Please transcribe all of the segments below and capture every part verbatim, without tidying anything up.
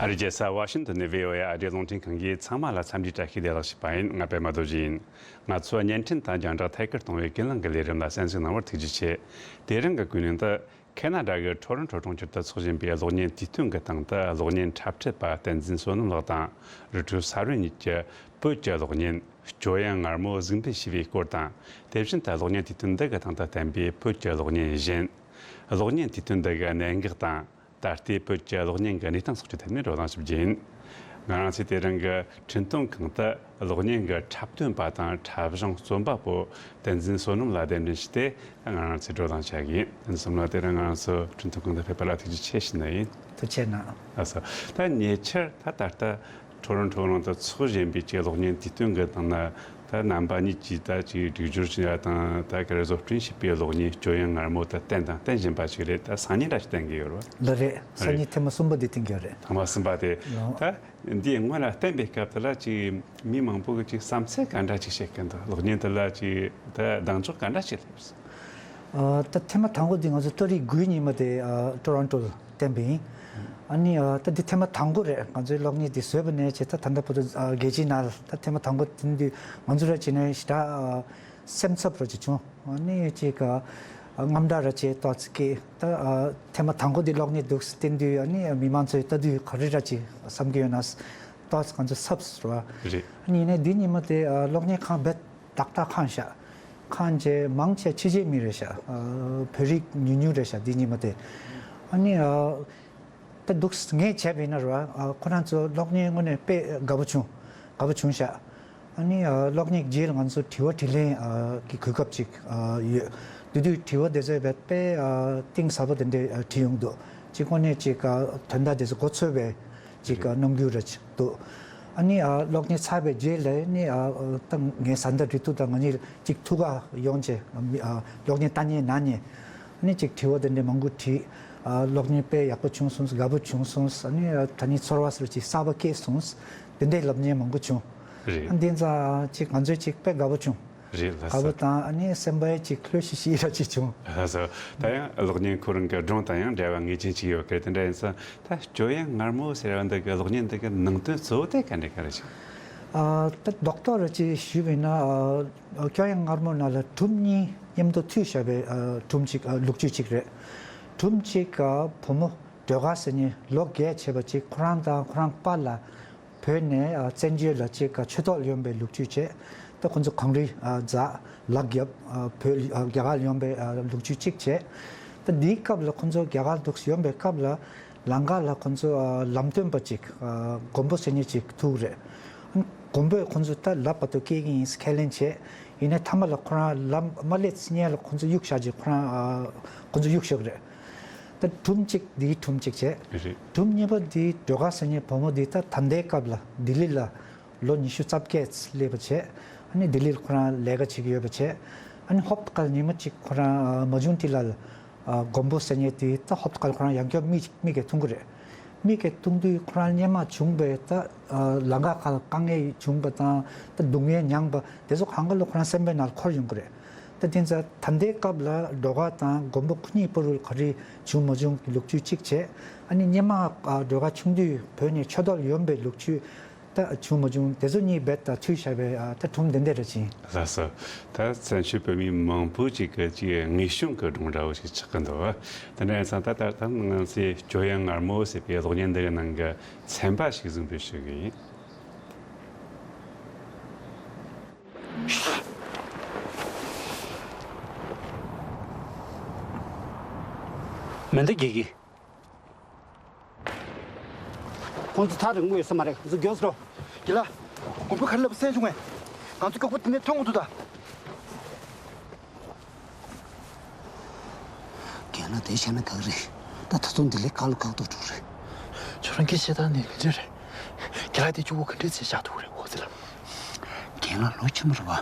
ཨ་རིའི་རྒྱལ་ས་ཝ་ཤིང་ཏོན་ནས་བྷི་ཨོ་ཨེ་ཨ་རིའི་རླུང་འཕྲིན་ཁང་གིས་ཚང་མ་ལ་འཚམས་འདྲིའི་བཀྲ་ཤིས་བདེ་ལེགས་ཞུས་པ་ཡིན། ང་པད་མ་རྡོ་རྗེ་ཡིན། ང་ཚོ་བརྙན་འཕྲིན་དང་རྒྱང་བསྒྲགས་ཐད་ཀར་གཏོང་བའི་ཀུན་གླེང་གི་ལས་རིམ་ལ་གསན་གཟིགས་གནང་བར་ཐུགས་རྗེ་ཆེ། དེ་རིང་གི་ཀུན་གླེང་དུ། ཁེ་ན་ཌ་གི་ཁྲོ་རོན་ཁྲོ་གྲོང་ཁྱེར་དུ་འཚོགས་བཞིན་པའི་གློག་བརྙན་དུས་སྟོན་གྱི་སྟེང་དུ་གློག་བརྙན་འཁྲབ་ཁྲིད་པ་བསྟན་འཛིན་བསོད་ནམས་ལགས་དང་། རི་ཁྲོད་ས་རོན་གཉིས་ཀྱིས་བོད་ཀྱི་གློག་བརྙན་སྐྱོ་དབྱིངས་མངར་མོ་གཟིགས་འབུལ་ཞུས་པའི་སྐོར་དང་། དེ་བཞིན་དུ་གློག་བརྙན་དུས་སྟོན་འདི་གི་སྟེང་དུ་བསྟན་པའི་བོད་ཀྱི་གློག་བརྙན་གཞན། གློག་བརྙན་དུས་སྟོན་འདི་གི་གནད་འགག་དང་། ད་ལྟའི་བོད་ཀྱི་གློག་བརྙན་གྱི་གནས་སྟངས་སོགས་ཀྱི་ཐད་ནས་བགྲོ་གླེང་ཞིབ་རྒྱུ་ཡིན། ང་རང་ཚོས་དེ་རིང་གི་འཕྲིན་གཏོང་ཁང་དུ་གློག་བརྙན་གྱི་འཁྲབ་སྟོན་པ་དང་འཁྲབ་གཞུང་རྩོམ་པ་པོ་བསྟན་འཛིན་བསོད་ནམས་ལགས་གདན་འདྲེན་ཞུས་ཏེ། ང་རང་ཚོས་བགྲོ་གླེང་བྱ་གི་ཡིན། བསྟན་འཛིན་བསོད་ནམས་ལགས་དེ་རིང་ང་རང་ཚོ་འཕྲིན་གཏོང་ཁང་དུ་ཕེབས་པ་ལ་ཐུགས་རྗེ་ཆེ་ཞུ་ནི་ཡིན། ཐུགས་རྗེ་གནང་། ལགས་སོ། ད་ཉེ་ཆར་ད་ད་ལྟ་ཁྲོ་རོན་ཁྲོ་རོན་དུ་འཚོགས་བཞིན་པའི་ཀྱི་གློག་བརྙན་དུས་སྟོན་གྱི་སྟེང་ན། ད་རྣམ་པ་གཉིས་ཀྱིས་ད་ཅིག་སྒྲིག་སྦྱོར་བྱས་དང་ད་ག་རེ་བཟོ་སྐྲུན་བྱས་པའི་གློག་བརྙན་སྐྱོ་དབྱིངས་མངར་མོ་དེ་བསྟན་དང་བསྟན་བཞིན་པ་ཞིག་རེད། ད་སང་ཉིན་འདྲ་ཞིག་བསྟན་གྱི་ཡོད་རེད་བ། ལགས་རེད། སང་ཉིན་ཐེངས་མ་གསུམ་པ་འདི་བསྟན་གྱི་ཡོད་རེད། ཐེངས་མ་གསུམ་པ་དེ། ལགས། ད་འདིའི་སྔོན་ལ་བསྟན་པའི་སྐབས་དེ་ལ་ཅིག་མི་མང་པོ་གིས་ཅིག་བསམ་ཚུལ་ག་འདྲ་ཅིག་བཤད་ཀྱི་འདུག་གློག་བརྙན་དེ་ལ་ཅིག་ད་གདེང་འཇོག་ག་འདྲ་ཅིག་སླེབས་སོང་། ཨ། ད་ཐེངས་མ་དང་པོ་འདི་ང་ཚོ་ཏ་རིག་དགུའི་ཉི་མ་དེ། ཨ། ཊོ་རོན་ཊོ་ལ་བསྟན་པ་ཡིན། ཨ་ནི། ཨ། ད་འདི་ཐེངས་མ་དང་པོ་རེད། ང་ཚོའི་གློག་བརྙན་འདི་བཟོས་པ་ནས་བྱས་ད་ད་ལྟ་བར་དུ། ཨ། རྒྱལ་སྤྱིའི་ནང་ལ་ད་ཐེངས་མ་དང་པོ་དེ་ཡིན་དུས་ང་ཚོ་ར་བྱས་ནས་ཞེ་དྲག། ཨ། སེམས་འཚབ་ར་ཅིག་བྱུང་། ཨ་ནི་ཅིག་ཨ། དངངས་སྐྲག་ར་ཅིག་ཏོག་ཙམ་སྐྱེས། ད། ཨ། ཐེངས་མ་དང་པོ་འདི་གློག་བརྙན་འདུག་སེ་བསྟན་དུས། ཨ་ནི་མི་མང་ཚོས་ལྟ་དུས་ག་རེ་ར་ཅིག་བསམ་གྱི་ཡོད་ན། ཏོག་ཙམ་ང་ཚོ་འཚབ་སོང་ར། རེད། ཨ་ནི་ཡིན་ནའི་འདི་ཉི་མ་དེ། ཨ། གློག་བརྙན་ཁང་རྦད་ཏག་ཏག་ཁེངས་ཤག་ཁེངས་བྱས་མང་ཆེ་ཕྱི་རྒྱལ་མི་རེད་ཤག་ཨ། བོད་རིགས་ཉུང་ཉུང་རེད་ཤག་འདི་ཉི་མ་དེ། ཨ་ནི། ཨ། ད་འདུག་ངས་བྱས་པ་ཡིན་ན་ར། ཨ། ཁོ་རང་ཚོ་གློག་བརྙན་དངོས་གནས་དཔེ་དགའ་པོ་བྱུང་། དགའ་པོ་བྱུང་ཤག་ཨ་ནི། ཨ། གློག་བརྙན་རྗེས་ལ་ང་ཚོ་དྲི་བ་དྲིས་ལན། ཨ། གྱི་གོ་སྐབས་ཅིག་ཨ། ཡོད། དེ་དུས་དྲི་བ་དེ་ཚོ་རྦད་དཔེ། ཨ། གཏིང་ཟབ་པོ་དེ་འདྲས། ཨ། དྲིས་ཡོང་འདུག་ཅིག་དངོས་གནས་ཅིག་ཨ། དོན་དག་དེ་ཚོ་མགོ་ཚོས་པའི་ཅིག་ཨ། རྣམ་འགྱུར་ར་ཅིག་འདུག་ཨ་ནི། ཨ། གློག་བརྙན་ཚར་བའི་རྗེས་ལ་ནི། ཨ། ད་ངའི་བཟའ་ཟླ་རེ་ཐུག་དང་ང་གཉིས་ཅིག་ཐུག་ག་ཡོང་བྱས། ཨ། གློག་བརྙན་ལྟ་མཁན་ན་ནས། ཨ་ནི་ཅིག་དྲི་བ་དེ་འདྲས་མང་པོ་དྲིས། ཨ། གློག་བརྙན་དཔེ་ཡག་པོ་བྱུང་སོང་། དགའ་པོ་བྱུང་སོང་། ཨ་ནི་ད་ནི་ཚོར་བ་ཟེར་ཅིག་གསར་པ་སྐྱེས་སོང་། དེ་འདྲས་ལབ་མཁན་མང་པོ་བྱུང་། རེད། ཨ། འདི་ཙང་ཅིག་ང་ཚོས་ཅིག་དཔེ་དགའ་པོ་བྱུང་། རེད། ལགས་སོ། དགའ་པོ་དང་། ཨ་ནི་སེམས་པ་ཅིག་ལྷོད་ཤིག་ཤིག་ར་ཅིག་བྱུང་། ལགས་སོ། ད་ཡང་གློག་བརྙན་ཁོ་རང་གི་སྒྲུང་དང་ཡང་འབྲེལ་བ་ངེས་ཅན་ཅིག་ཡོད་ཀི། དེ་འདྲ་ཡིན་ཙང་ད་སྐྱོ་དབྱིངས་མངར་མོ་ཟེར་བ་འདི་གི་གློག་བརྙན་འདི་གི་ནང་དོན་གཙོ་བོ་དེ་ག་འདྲ་ག་རེ་ཞིག་ཨ། ད་རྡོག་རྡོག་ར་ཅིག་ཞུས་པ་ཡིན་ན། ཨ། སྐྱོ་དབྱིངས་མངར་མོ་ནང་ལ་སྒྲུང་གཉིས་མཉམ་དུ་མཐུད་བཞག་པའི། ཨ། སྒྲུང་གཅིག་ཨ། ལོ་རྒྱུས་གཅིག་རེད། སྒྲུང་གཅིག་ཨ། བུ་མོ་སྒྲོལ་དཀར་ཟེར་མཁན་ལོ་བརྒྱད་བྱས་པ་ཅིག་ཁོ་རང་དང་ཁོ་རང་པཱ་ལགས་བོད་ནས། ཨ། བཙན་བྱོལ་ལ་ཅིག་ཨ། ཆོས་ཐོག་ཡོང་པའི་ལོ་རྒྱུས་བྱས། ད་ཁོ་ཚོ་གངས་རི། ཨ། འཛེགས། ལག་བརྒྱབ། ཨ། བོད། ཨ། རྒྱ་གར་ཡོང་པའི། ཨ། ལོ་རྒྱུས་གཅིག་བྱས། ད་འདིའི་སྐབས་ལ་ཁོ་ཚོ་རྒྱ་གར་འདུག་སེ་ཡོང་པའི་སྐབས་ལ་ལམ་ཁ་ལ་ཁོ་ཚོ། ཨ། ལམ་སྟོན་པ་ཅིག་ཨ། མགོན་པོ་ཟེར་མཁན་ཅིག་ཐུག་རེད། མགོན་པོས་ཁོ་ཚོ་ད་ལབ་པ་དང་སྐྱེལ་གྱི་ཡིན་ཟེར་ཁས་ལེན་བྱས། ཡིན་ནའི་མཐའ་མ་ལ་ཁོ་རང་ལམ་མ་སླེབས་སྔོན་ལ་ཁོ་ཚོ་གཡུག་བཞག་ཅིག་ཁོ་རང་། ཨ། ཁོ་ཚོ་གཡུག་བཞག་རེད། ད་སྒྲུང་གཅིག་འདིའི་སྒྲུང་གཅིག་བྱས། རེད། སྒྲུང་གཉིས་པ་འདི་སྒྲོལ་དཀར་ཟེར་མཁན་བུ་མོ་འདི་ད་ད་ལྟའི་སྐབས་ལ་ལྡི་ལི་ལ་ལོ་ཉི་ཤུ་རྩ་བརྒྱད་སླེབས་པ་བྱས། ཨ་ནི་ལྡི་ལིར་ཁོ་རང་ལས་ཀ་བྱེད་ཀྱི་ཡོད་པ་བྱས། ཨ་ནི་ཧོབ་ཏེ་ཁ་ལ་ཉི་མ་གཅིག་ཁོ་རང་། ཨ། མ་བྱུང་ཏི་ལ་ལ། ཨ། མགོན་པོ་ཟེར་མཁན་དེ་ད་ཧོབ་ཏེ་ཁ་ལ་ཁོ་རང་ཡང་བསྐྱར་མིག་མིག་གིས་མཐོང་གི་རེད། མིག་གིས་མཐོང་དུས་ཁོ་རང་སྔོན་མ་བྱུང་བའི་ད། ཨ། ལམ་ཁ་ཁ་ལ་དཀའ་ངལ་བྱུང་བ་དང་ད་སྡུག་བསྔལ་མྱངས་པ་དེ་ཚོ་གང་ག་ལ་ཁོ་རང་སེམས་པའི་ནང་ལ་འཁོར་ཡོང་གི་རེད། ད་དེ་ཙང་ད་ལྟའི་སྐབས་ལ་སྒྲོལ་དཀར་དང་མགོན་པོ་ཁོ་གཉིས་བར་ལ་ག་རེ་བྱུང་མ་བྱུང་གི་ལོ་རྒྱུས་གཅིག་བྱས། ཨ་ནི་སྔོན་མ། ཨ། སྒྲོལ་དཀར་ཆུང་དུས་བོད་ནས་ཆོས་ཐོག་ཡོང་པའི་ལོ་རྒྱུས། ད་བྱུང་མ་བྱུང་དེ་ཚོ་གཉིས་རྦད་དེ་མཐུད་བཞག་པའི། ཨ། ད་སྒྲུང་དེ་འདྲ་རེད་ཅིང་། ལགས་སོ། ད་བཙན་བྱོལ་བོད་མི་མང་པོ་ཅིག་གི་ཅིག་ངེས་བྱུང་གི་སྒྲུང་འདྲ་བོ་ཞིག་ཆགས་ཀྱི་འདུག་ད་འདྲ་ཡིན་ཙང་ད་ད་ད་ང་ཚོས་སྐྱོ་དབྱིངས་མངར་མོ་ཟེར་བའི་གློག་བརྙན་འདི་གི་ནང་གི་ཚན་པ་ཞིག་གཟིགས་འབུལ་ཞུ་གི་ཡིན། མེ་མདའ་རྒྱག་གི། ཁོང་ཚོ་ཐག་རིང་པོ་ཡོད་ས་མ་རེད། ང་ཚོ་མགྱོགས་སེ་འགྲོ། རྒན་ལགས། མགོན་པོ་ག་རེ་ལབ་པ་གསན་བྱུང་ངས། ང་ཚོ་མགྱོགས་པོ་དེ་ནས་ཐོན་དགོས་འདུག་ད། རྒན་ལགས་དེ་བྱས་ན་དགའ་གི་རེད། ད་ད་དུང་འདི་ལས་དཀའ་ལས་ཁག་ཏུ་འགྲོ་གི་རེད། ཁྱོད་རང་གི་བཤད་སྟངས་ནི་ག་འདྲ་རེད། རྒན་ལགས་དེ་གཅིག་པོ་ག་འདྲ་བྱས་བཞག་ཐུབ་ཀྱི་རེད། འོ་ཙི་ལ། རྒན་ལགས་ལོ་ཆེན་པོ་རེད་པ།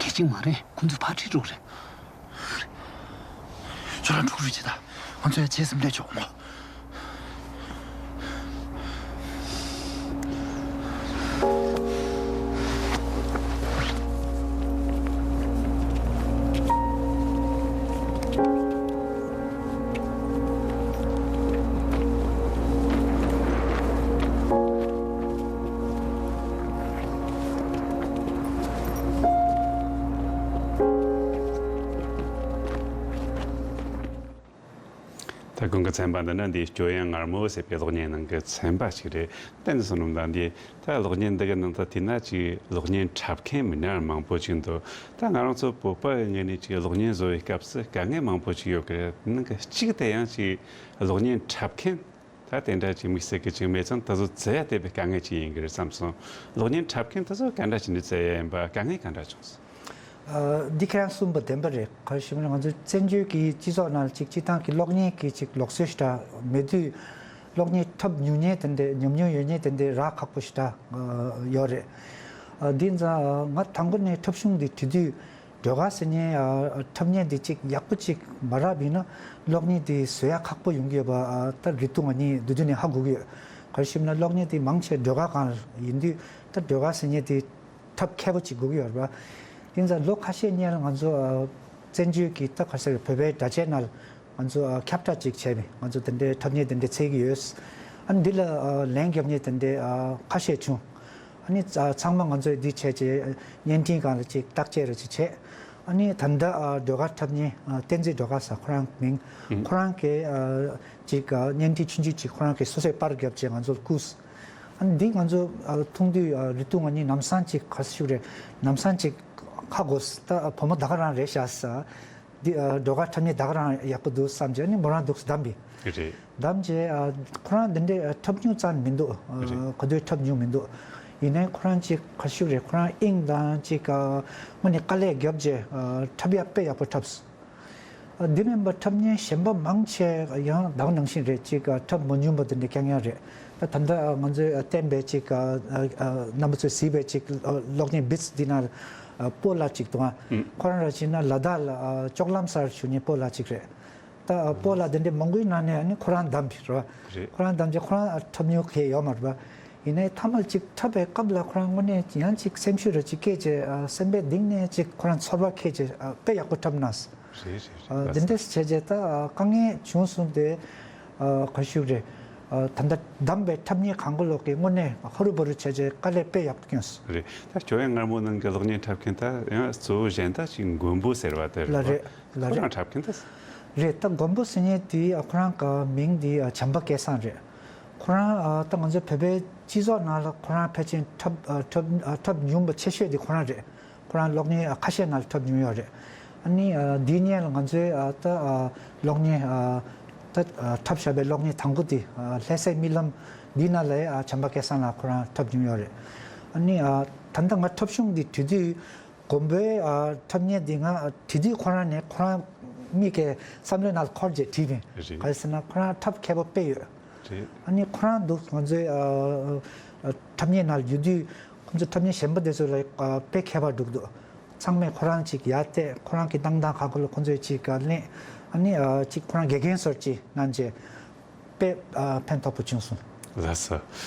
གལ་ཆེན་མ་རེད། ཁོང་ཚོས་ཕར་ཁྲིད་འགྲོ་གི་རེད། ཁྱོད་རང་འགྲོ་རུ་བྱེད་ད། ང་ཚོ་ཡང་བྱེད་སེམས་ལས་ཆོག་མོ། ད་གོང་གི་ཚན་པ་འདི་ནི་འདིའི་སྐྱོ་དབྱངས་ངར་མོ་ཟེར་བའི་གློག་བརྙན་ནང་གི་ཚན་པ་ཞིག་རེད། བསྟན་འཛིན་བསོད་ནམས་དང་འདི་ད་གློག་བརྙན་འདི་གི་ནང་དུ་དེ་ན་ཅིག་གློག་བརྙན་འཁྲབ་མཁན་མི་སྣ་མང་པོ་ཅིག་འདུག་ད་ང་རང་ཚོ་བོད་པ་ཡི་ངོས་ནས་ཅིག་གློག་བརྙན་བཟོ་བའི་སྐབས་སུ་དཀའ་ངལ་མང་པོ་ཅིག་ཡོད་ཀྱི་རེད། ནང་གི་གཅིག་དེ་ཡང་ཅིག་གློག་བརྙན་འཁྲབ་མཁན་ད་དེ་འདྲ་ཅིག་དམིགས་བསལ་གྱི་ཅིག་མེད་ཙང་ད་གཟོད་བཙལ་ཡ་དེ་བས་དཀའ་ངལ་ཅིག་ཡིན་གྱི་རེད་བསམ་སོང་། གློག་བརྙན་འཁྲབ་མཁན་དེ་ཚོ་ག་འདྲ་བྱས་ནས་བཙལ་ཡ་ཡིན་པ། དཀའ་ངལ་ག་འདྲ་བྱུང་སོང་། ཨ། འདི་ཁྱེད་རང་གསུངས་པ་བདེན་པ་རེད། ག་རེ་ཞུ་ན་ང་ཚོ་བཙན་བྱོལ་གྱི་སྤྱི་ཚོགས་ནང་གཅིག་སྤྱི་བཏང་གི་གློག་བརྙན་གྱི་ཅིག་ལུགས་སྲོལ་ཞིག་འདྲ་མེད་དུས། གློག་བརྙན་འཁྲབ་མྱོང་མཁན་དེ་འདྲས་ཉམས་མྱོང་ཡོད་མཁན་དེ་འདྲས་རག་ཁག་པོ་ཞིག་འདྲ་ཡོད་རེད། ཨ། འདི་ཙང་ང་དང་པོ་ནས་འཁྲབ་གཞུང་འདི་བྲིས་དུས། སྒྲོལ་དཀར་ཟེར་མཁན་ཨ་འཁྲབ་མཁན་འདི་ཅིག་ཡག་པོ་ཅིག་མ་རག་པ་ཡིན་ན་གློག་བརྙན་འདི་བཟོ་ཡ་ཁག་པོ་ཡོང་གི་ཡོད་པ་ཨ་ད་རེ་ཏུ་ང་གཉིས་བསྡུས་བསྡུས་ནས་ཧ་གོ་གི་ཡོད། ག་རེ་ཞུ་ན་གློག་བརྙན་འདི་མང་ཆེ་སྒྲོལ་དཀར་སྒང་ཡིན་དུས། ད་སྒྲོལ་དཀར་ཟེར་མཁན་འདི་འཁྲབ་མཁས་པོ་ཅིག་དགོས་ཀྱི་ཡོད་རེད་པ། ཡིན་ཙང་ལོ་ཁ་ཤས་སྔོན་ལ་ང་ཚོ་ཨ་བཙན་བྱོལ་གྱི་ད་ག་རེ་ཟེར་བོད་པའི་དྲ་རྒྱའི་ནང་ང་ཚོ་ཨ་ཁྱབ་བསྒྲགས་ཅིག་བྱས་པས། ང་ཚོ་དེ་འདྲའི་འཁྲབ་མཁན་དེ་འདྲ་འཚོལ་གྱི་ཡོད། ཨ་ནི་འདི་ལ་ཨ་ལན་རྒྱབ་མཁན་དེ་འདྲ་ཨ་ཁ་ཤས་བྱུང་། ཨ་ནི་ཚ་ཚང་མ་ང་ཚོས་འདི་བྱས་རྗེས་བརྙན་འཕྲིན་སྒང་ལ་ཅིག་བརྟག་དཔྱད་རེ་ཅིག་བྱས། ཨ་ནི་ད་ལྟ་ཨ་སྒྲོལ་དཀར་འཁྲབ་མཁན་ཨ་བསྟན་འཛིན་སྒྲོལ་དཀར་ཟེར་ཁོ་རང་མིང་། ཨུ། ཁོ་རང་གིས་ཨ་ཅིག་ཨ་བརྙན་འཕྲིན་ཆུང་ཆུང་ཅིག་ཁོ་རང་གིས་སོ་སོས་པར་བརྒྱབ་བྱས་ང་ཚོར་བསྐུར། ཨ་ནི་འདི་ང་ཚོ་ཨ་མཐོང་དུས་ཨ་རེ་ཏུ་ང་གཉིས་ལམ་སང་ཅིག་ག་རེ་ཞུ་རེད། ལམ་སང་ཅིག་ཧ་གོ་སོང་། ད་བུ་མོ་ད་ག་རང་རེད་ཤག་ཟེར། འདི་ཨ་སྒྲོལ་དཀར་འཁྲབ་མཁན་ད་ག་རང་ཡག་པོ་འདུག་བསམ་བྱས་ཨ་ནི་མོ་རང་འདུག་བདམས་པས། རེད། བདམས་བྱས་ཨ་ཁོ་རང་འདི་འདྲའི་ཨ་འཁྲབ་མྱོང་ཙམ་མི་འདུག་ཨ་རེད། ག་དུས་འཁྲབ་མྱོང་མི་འདུག་ཡིན་ནའི་ཁོ་རང་ཅིག་ག་རེ་ཞུ་རེད། ཁོ་རང་དབྱིངས་དང་ཅིག་ཨ་དངོས་གནས་དཀའ་ལས་བརྒྱབ་བྱས་ཨ་འཁྲབ་ཡ་དཔེ་ཡག་པོ་འཁྲབ་སོང་། འདི་མིན་པ་འཁྲབ་མཁན་གཞན་པ་མང་ཆེ་ཡང་ད་ག་ནང་བཞིན་རེད། ཅིག་འཁྲབ་མ་མྱོང་པ་དེ་འདྲ་རྐྱང་རྐྱང་རེད། ད་ད་ལྟ་ང་ཚོས་བསྟན་པའི་ཅིག་རྣམ་པ་ཚོས་གཟིགས་པའི་ཅིག་གློག་བརྙན་བིས་འདི་ནང་སྤོ་ལགས་ཅིག་འདུག་ཨ། ཁོ་རང་ར་བྱས་ན་ལ་དྭགས་ལ་ཅོག་ལམ་སར་བཞུགས་མཁན་སྤོ་ལགས་ཅིག་རེད། ད་སྤོ་ལགས་དེ་འདྲའི་མང་པོའི་ནང་ནས་ཨ་ནི་ཁོ་རང་བདམས་པ་རེད། ཁོ་རང་བདམས་རྗེས་ཁོ་རང་འཁྲབ་མྱོང་གང་ཡང་ཡོད་མ་རེད་པ། ཡིན་ནའི་མཐའ་མར་ཅིག་འཁྲབ་པའི་སྐབས་ལ་ཁོ་རང་དངོས་གནས་ཡང་ཅིག་སེམས་ཤུགས་རེ་ཅིག་སྐྱེས་བྱས་ཨ་སེམས་པའི་གཏིང་ནས་ཅིག་ཁོ་རང་ཚོར་བ་སྐྱེས་བྱས་ཨ་དཔེ་ཡག་པོ་འཁྲབ་གནང་སོང་། རེད་རེད་ཨ་རེད། འདི་འདྲས་བྱས་བྱས་ད་ཨ་དཀའ་ངལ་བྱུང་སོང་སྟེ། ཨ་ག་རེ་ཞུ་རེད། ཨ་ད་ལྟ་བདམས་པའི་འཁྲབ་མཁན་གང་ག་ལོག་གིས་དངོས་གནས་ཧ་རུ་བ་རུ་བྱས་བྱས་དཀའ་ལས་དཔེ་ཡག་པོ་བསྐྱོན་སོང་། རེད། ད་སྐྱོ་དབྱངས་ངར་མོ་ནང་གི་གློག་བརྙན་འཁྲབ་མཁན་ད་ཡང་གཙོ་བོ་གཞན་དག་ཅིག་མགོན་པོ་ཟེར་བ་དེ་རེད་ལ། པ། རེད་ལ། ཁོ་རང་རེད། འཁྲབ་མཁན་ད། རེད། ད་མགོན་པོ་ཟེར་མཁན་དེ་ཨ་ཁོ་རང་གི་མིང་དེ་ཨ་བྱམས་པ་སྐལ་བཟང་རེད། ཁོ་རང་ཨ་ད་ང་ཚོ་བོད་པའི་སྤྱི་ཚོགས་ནང་ལ་ཁོ་རང་ཕལ་ཆེར་འཁྲབ་ཨ་འཁྲབ་ཨ་འཁྲབ་མྱོང་པ་ཆེ་ཤོས་དེ་ཁོ་རང་རེད། ཁོ་རང་གློག་བརྙན་ཨ་ཁ་ཤས་ནང་ལ་འཁྲབ་མྱོང་ཡོད་རེད། ཨ་ནི་ཨ་དེའི་སྔོན་ལ་ང་ཚོའི་ཨ་ད་ཨ་གློག་བརྙན་ཨ་ད་ཨ་འཁྲབ་བཞག་པའི་གློག་བརྙན་དང་པོ་དེ་ཨ་ལྷ་སའི་རྨི་ལམ་འདི་ནང་ལ་ཨ་བྱམས་པ་སྐལ་བཟང་ལགས་ཁོ་རང་འཁྲབ་མྱོང་ཡོད་རེད། ཨ་ནི་ཨ་ད་ལྟ་ང་འཁྲབ་གཞུང་འདི་བྲིས་དུས། མགོན་པོའི་ཨ་འཁྲབ་བརྙན་འདི་ང་བྲིས་དུས་ཁོ་རང་ནས་ཁོ་རང་མིག་གི་བསམ་བློའི་ནང་ལ་འཁོར་རྗེས་བྲིས་པ་ཡིན། རེད། ག་རེ་ཟེར་ན་ཁོ་རང་འཁྲབ་མཁས་པོ་དཔེ་ཡོད། རེད། ཨ་ནི་ཁོ་རང་འདུག་ང་ཚོའི་ཨ་ཨ་འཁྲབ་བརྙན་ནང་ལ་ཡོད་དུས་ཁོ་ཚོ་འཁྲབ་བརྙན་གཞན་པ་དེ་ཚོ་ལ་ཨ་དཔེ་མཁས་པ་འདུག་འདུག་ཚང་མས་ཁོ་རང་ཅིག་ཡར་བལྟས། ཁོ་རང་གི་གཏམ་དང་ཁ་ཁོ་ལ་ཁོ་ཚོས་ཅིག་ག་གླེང་། ཨ་ནི་ཨ་ཅིག་ཁོ་རང་དགེ་རྒན་སོར་ཅིག་གནང་རྗེས། དཔེ་ཨ་ཕན་ཐོགས་པོ་བྱུང་སོང་། ལགས་སོ།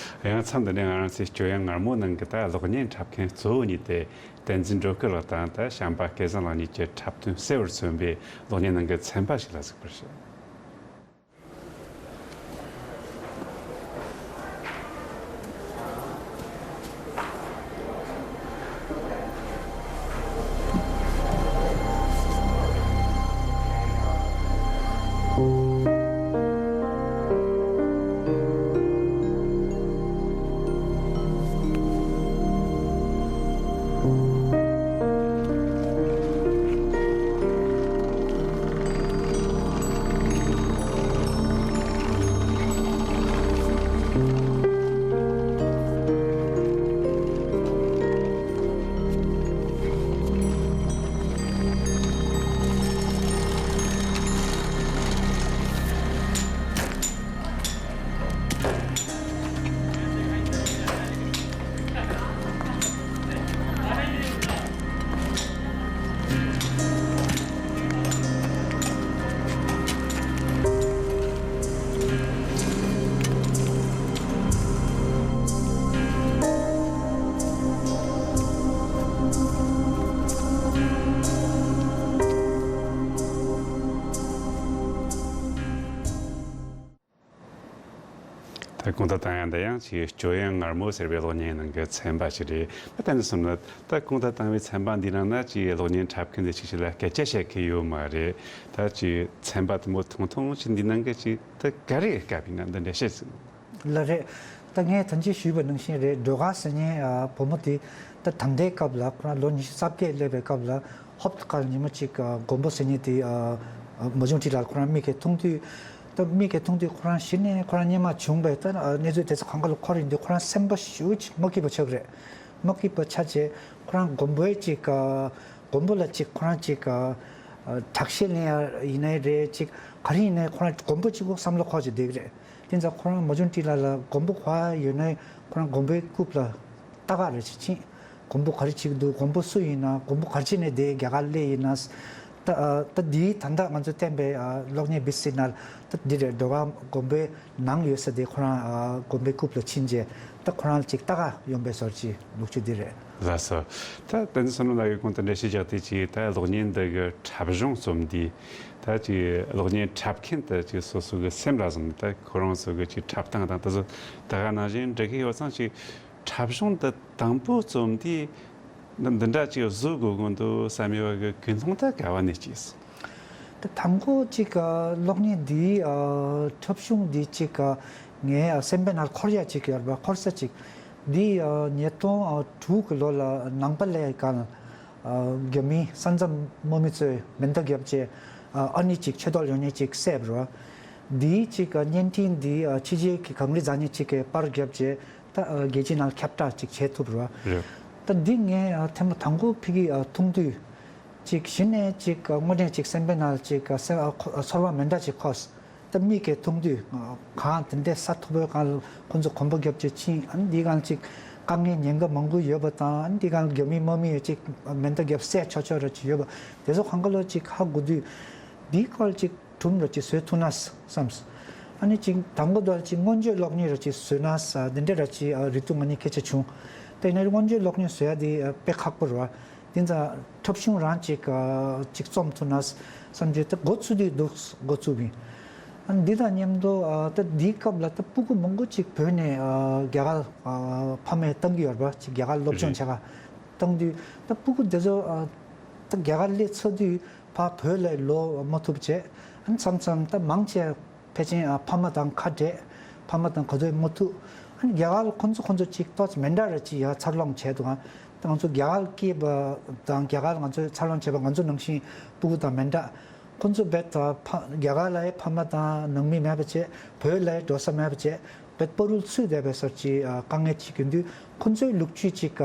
ཡང་མཚམས་འདི་ནས་ང་རང་ཚོའི་སྐྱོ་དབྱངས་ངར་མོ་ནང་གི་ད་གློག་བརྙན་འཁྲབ་མཁན་གཙོ་བོ་གཉིས་ཏེ་བསྟན་འཛིན་སྒྲོལ་དཀར་ལགས་དང་ད་བྱམས་པ་སྐལ་བཟང་ལགས་གཉིས་ཀྱི་འཁྲབ་སྟོན་གསལ་བོར་མཚོན་པའི་གློག་བརྙན་ནང་གི་ཚན་པ་ཞིག་ལ་གཟིགས་པར་ཞུ། ད་གོང་དུ་བཏང་ཡ་འདི་ཡང་ཅིག་སྐྱོ་དབྱངས་མངར་མོ་ཟེར་བའི་གློག་བརྙན་ནང་གི་ཚན་པ་ཞིག་རེད། ད་དེ་འདྲ་སོང་ན་ད་གོང་དུ་བཏང་བའི་ཚན་པ་འདིའི་ནང་ན་ཅིག་གློག་བརྙན་འཁྲབ་མཁན་དེ་ཅིག་ཞིག་ལ་སྐད་ཆ་བཤད་མཁན་ཡོད་མ་རེད། ད་ཅིག་ཚན་པ་དེ་མོ་ཐུང་ཐུང་ཞིག་འདི་ནང་གི་ཅིག་ད་ག་རེ་བཀབ་ཡིན་ན་འདི་འདྲ་བཤད་ཟིན། ལགས་རེད། ད་ངས་ཐེངས་ཅིག་ཞུས་པ་ནང་བཞིན་རེད། སྒྲོལ་དཀར་ཟེར་མཁན་ཨ་བུ་མོ་དེ་ད་ད་ལྟའི་སྐབས་ལ་ཁོ་རང་ལོ་ཉི་ཤུ་རྩ་བརྒྱད་སླེབས་པའི་སྐབས་ལ་ཧོབ་ཏེ་ཁ་ལ་ཉི་མ་གཅིག་ཨ་མགོན་པོ་ཟེར་མཁན་དེ་ཨ་མ་བྱུང་ཁྲི་ལ་ཁོ་རང་མིག་གིས་མཐོང་དུས། ད་མིག་གིས་མཐོང་དུས་ཁོ་རང་གཞི་ནས་ཁོ་རང་སྔོན་མ་བྱུང་བའི་ད་ཨ་གནས་ཚུལ་དེ་ཚོ་གང་ག་ལ་འཁོར་ཡོང་དུས་ཁོ་རང་སེམས་པ་ཞེ་པོ་ཅིག་མ་སྐྱིད་པ་ཆགས་རེད། མ་སྐྱིད་པ་ཆགས་རྗེས་ཁོ་རང་མགོན་པོའི་ཅིག་ཨ་མགོན་པོ་ལ་ཅིག་ཁོ་རང་ཅིག་ཨ་ཨ་དྲག་ཤེད་ལེན་ཡ་ཡིན་ནའི་རེད། ཅིག་ག་རེ་ཡིན་ནའི་ཁོ་རང་མགོན་པོ་གཅིག་པོ་བསམ་བློ་འཁོར་གྱི་བསྡད་ཀྱི་རེད། དེ་ཙང་ཁོ་རང་མ་བྱུང་ཁྲི་ལ་ལ་མགོན་པོ་ག་ཡོད་ནའི་ཁོ་རང་མགོན་པོའི་རྐུབ་ལ་རྟ་ཁ་རེ་ཅིག་ཕྱིན། མགོན་པོ་ག་རེ་བྱེད་ཀྱི་འདུག་མགོན་པོ་སུ་ཡིན་ན། མགོན་པོ་ག་རེ་བྱས་ནས་དེ་རྒྱ་གར་སླེབས་ཡིན་ན། ད་ཨ་ད་འདིའི་ད་ལྟ་ང་ཚོས་བསྟན་པའི་ཨ་གློག་བརྙན་བི་སི་ནང་ད་འདི་རེད། སྒྲོལ་དཀར་མགོན་པོའི་ནང་ཡོད་ས་དེ་ཁོ་རང་ཨ་མགོན་པོའི་རྐུབ་ལ་ཕྱིན་རྗེས་ད་ཁོ་རང་ལ་ཅིག་རྟ་ཁ་གཡོགས་པའི་བཟོ་འདྲ་ཅིག་ལོག་རྒྱུ་འདི་རེད། ལགས་སོ། ད་བསྟན་འཛིན་བསོད་ནམས་ལགས་ཀྱིས་གོང་དུ་འགྲེལ་བཤད་རྒྱག་དུས་ཅིག་ད་གློག་བརྙན་འདི་གི་འཁྲབ་གཞུང་རྩོམ་དུས་ད་ཅིག་གློག་བརྙན་འཁྲབ་མཁན་དེ་ཅིག་སོ་སོ་གི་སེམས་ལ་བཟུང་ནས་ད་ཁོ་རང་ཚོ་གི་ཅིག་འཁྲབ་སྟངས་དང་དེ་ཚོ་ད་ག་ནང་བཞིན་འགྲིག་གི་ཡོད་ཙང་ཅིག་འཁྲབ་གཞུང་འདི་དང་པོ་རྩོམ་དུས་འདི་འདི་འདྲ་ཅིག་བཟོ་དགོས་ཀྱི་འདུག་བསམ་ཡོད་པ་གི་ཀུན་སློང་དེ་ག་བ་ནས་སྐྱེས་སོང་། ད་དང་པོ་ཅིག་གློག་བརྙན་འདིའི་འཁྲབ་གཞུང་འདི་ཅིག་ངའི་སེམས་པའི་ནང་འཁོར་ཡ་ཅིག་ཡོད་པ། འཁོར་ས་ཅིག་འདི་ཉིས་སྟོང་དྲུག་གི་ལོ་ལ་ནང་པ་ལས་གང་རྒྱ་མི་ས་མཚམས་དམག་མི་ཚོས་མེ་མདའ་བརྒྱབ་རྗེས་ཨ་ནི་ཅིག་ཆོས་ཐོག་ཡོང་མཁན་ཅིག་བསད་པ་རེད། འདིའི་ཅིག་བརྙན་འཕྲིན་འདི་ཕྱི་རྒྱལ་གྱི་གངས་རི་འཛེགས་མཁན་ཅིག་གིས་པར་བརྒྱབ་རྗེས་ད་རྒྱལ་སྤྱིའི་ནང་ཁྱབ་བསྒྲགས་ཅིག་བྱེད་ཐུབ་རེད། རེད། ད་འདི་ངས་ཐེངས་མ་དང་པོ་ཕ་གིར་མཐོང་དུས། ཅིག་གཞི་ནས་ཅིག་དངོས་གནས་ཅིག་སེམས་པའི་ནང་ཅིག་སེམས་ཚོར་བ་མི་འདྲ་ཅིག་འཁོར། ད་མིག་གིས་མཐོང་དུས་གང་དེ་འདྲའི་ས་མཐོ་པོའི་སྒང་ལ་ཁོང་ཚོ་གོམ་པ་རྒྱབ་བྱས་ཕྱིན། ཨ་ནི་འདི་སྒང་ཅིག་དཀའ་ངལ་ཉེན་ཁ་མང་པོ་ཡོད་པ་དང་། ཨ་ནི་འདི་སྒང་རྒྱ་མི་དམག་མིས་ཅིག་མེ་མདའ་བརྒྱབ་བསད་ཆོག་ཆོག་ར་ཅིག་ཡོད་པ་དེ་ཚོ་གང་ག་ལོ་ཅིག་ཧ་གོ་དུས། འདིའི་སྐོར་ཅིག་སྒྲུང་ར་ཅིག་བཟོ་ཐུབ་ན་བསམས། ཨ་ནི་ཅིག་དང་པོ་དེ་ཅིག་མངོན་བརྗོད་གློག་བརྙན་ར་ཅིག་བཟོས་ན་ས་འདི་འདྲ་ར་ཅིག་རེ་ལྟོས་ང་གཉིས་སྐད་ཆ་བྱུང་། དེ་ནས་མངོན་བརྗོད་གློག་བརྙན་བཟོ་ཡ་དེ་དཔེ་ཁག་པོ་རེད་བ། དེ་ཙང་འཁྲབ་གཞུང་རང་ཅིག་ཅིག་རྩོམ་ཐུབ་ན་བསམ་རྒྱུ་དེ་འགོ་ཚུགས་དུས་འདུག་འགོ་ཚུགས་པ་ཡིན། ཨ་ནི་འདི་དང་མཉམ་དུ་ད་འདིའི་སྐབས་ལ་ད་སྤུ་གུ་མང་པོ་ཅིག་བོད་ནས་རྒྱ་གར་ཕ་མས་བཏང་གི་ཡོད་རེད་བ། ཅིག་རྒྱ་གར་སློབ་སྦྱོང་བྱེད་ག་བཏང་དུས་ད་སྤུ་གུ་དེ་ཚོ་ད་རྒྱ་གར་སླེབས་ཚར་དུས། ཕར་བོད་ལ་ལོག་མ་ཐུབ་བྱས། ཨ་ནི་མཚམས་མཚམས་ད་མང་ཆེ་ཕལ་ཆེར་ཨ་ཕ་མ་དང་ཁ་བྲལ། ཕ་མ་དང་ག་ཚོད་མ་ཐུག་ཨ་ནི་རྒྱ་གར་ལ་ཁོང་ཚོ་ཁོང་ཚོ་ཅིག་ཏོག་ཙམ་མི་འདྲ་ར་ཅིག་ཡར་འཚར་ལོངས་བྱས་འདུག་ཨ་ད་ང་ཚོ་རྒྱ་གར་ལ་སྐྱེས་པ་དང་རྒྱ་གར་ལ་ང་ཚོ་འཚར་ལོངས་བྱས་པ་ང་ཚོ་ནང་བཞིན་སྤུ་གུ་དང་མི་འདྲ། ཁོང་ཚོ་རྦད་དེ་ཕ་རྒྱ་གར་ལ་ཡང་ཕ་མ་དང་ནང་མི་མེད་པ་བྱས། བོད་ལ་ཡང་འགྲོ་ས་མེད་པ་བྱས། རྦད་བར་དུ་ཚུད་བསྡད་པའི་སོར་ཅིག་དཀའ་ངལ་ཅིག་ཡོད་དུས་ཁོང་ཚོའི་ལོ་རྒྱུས་ཅིག་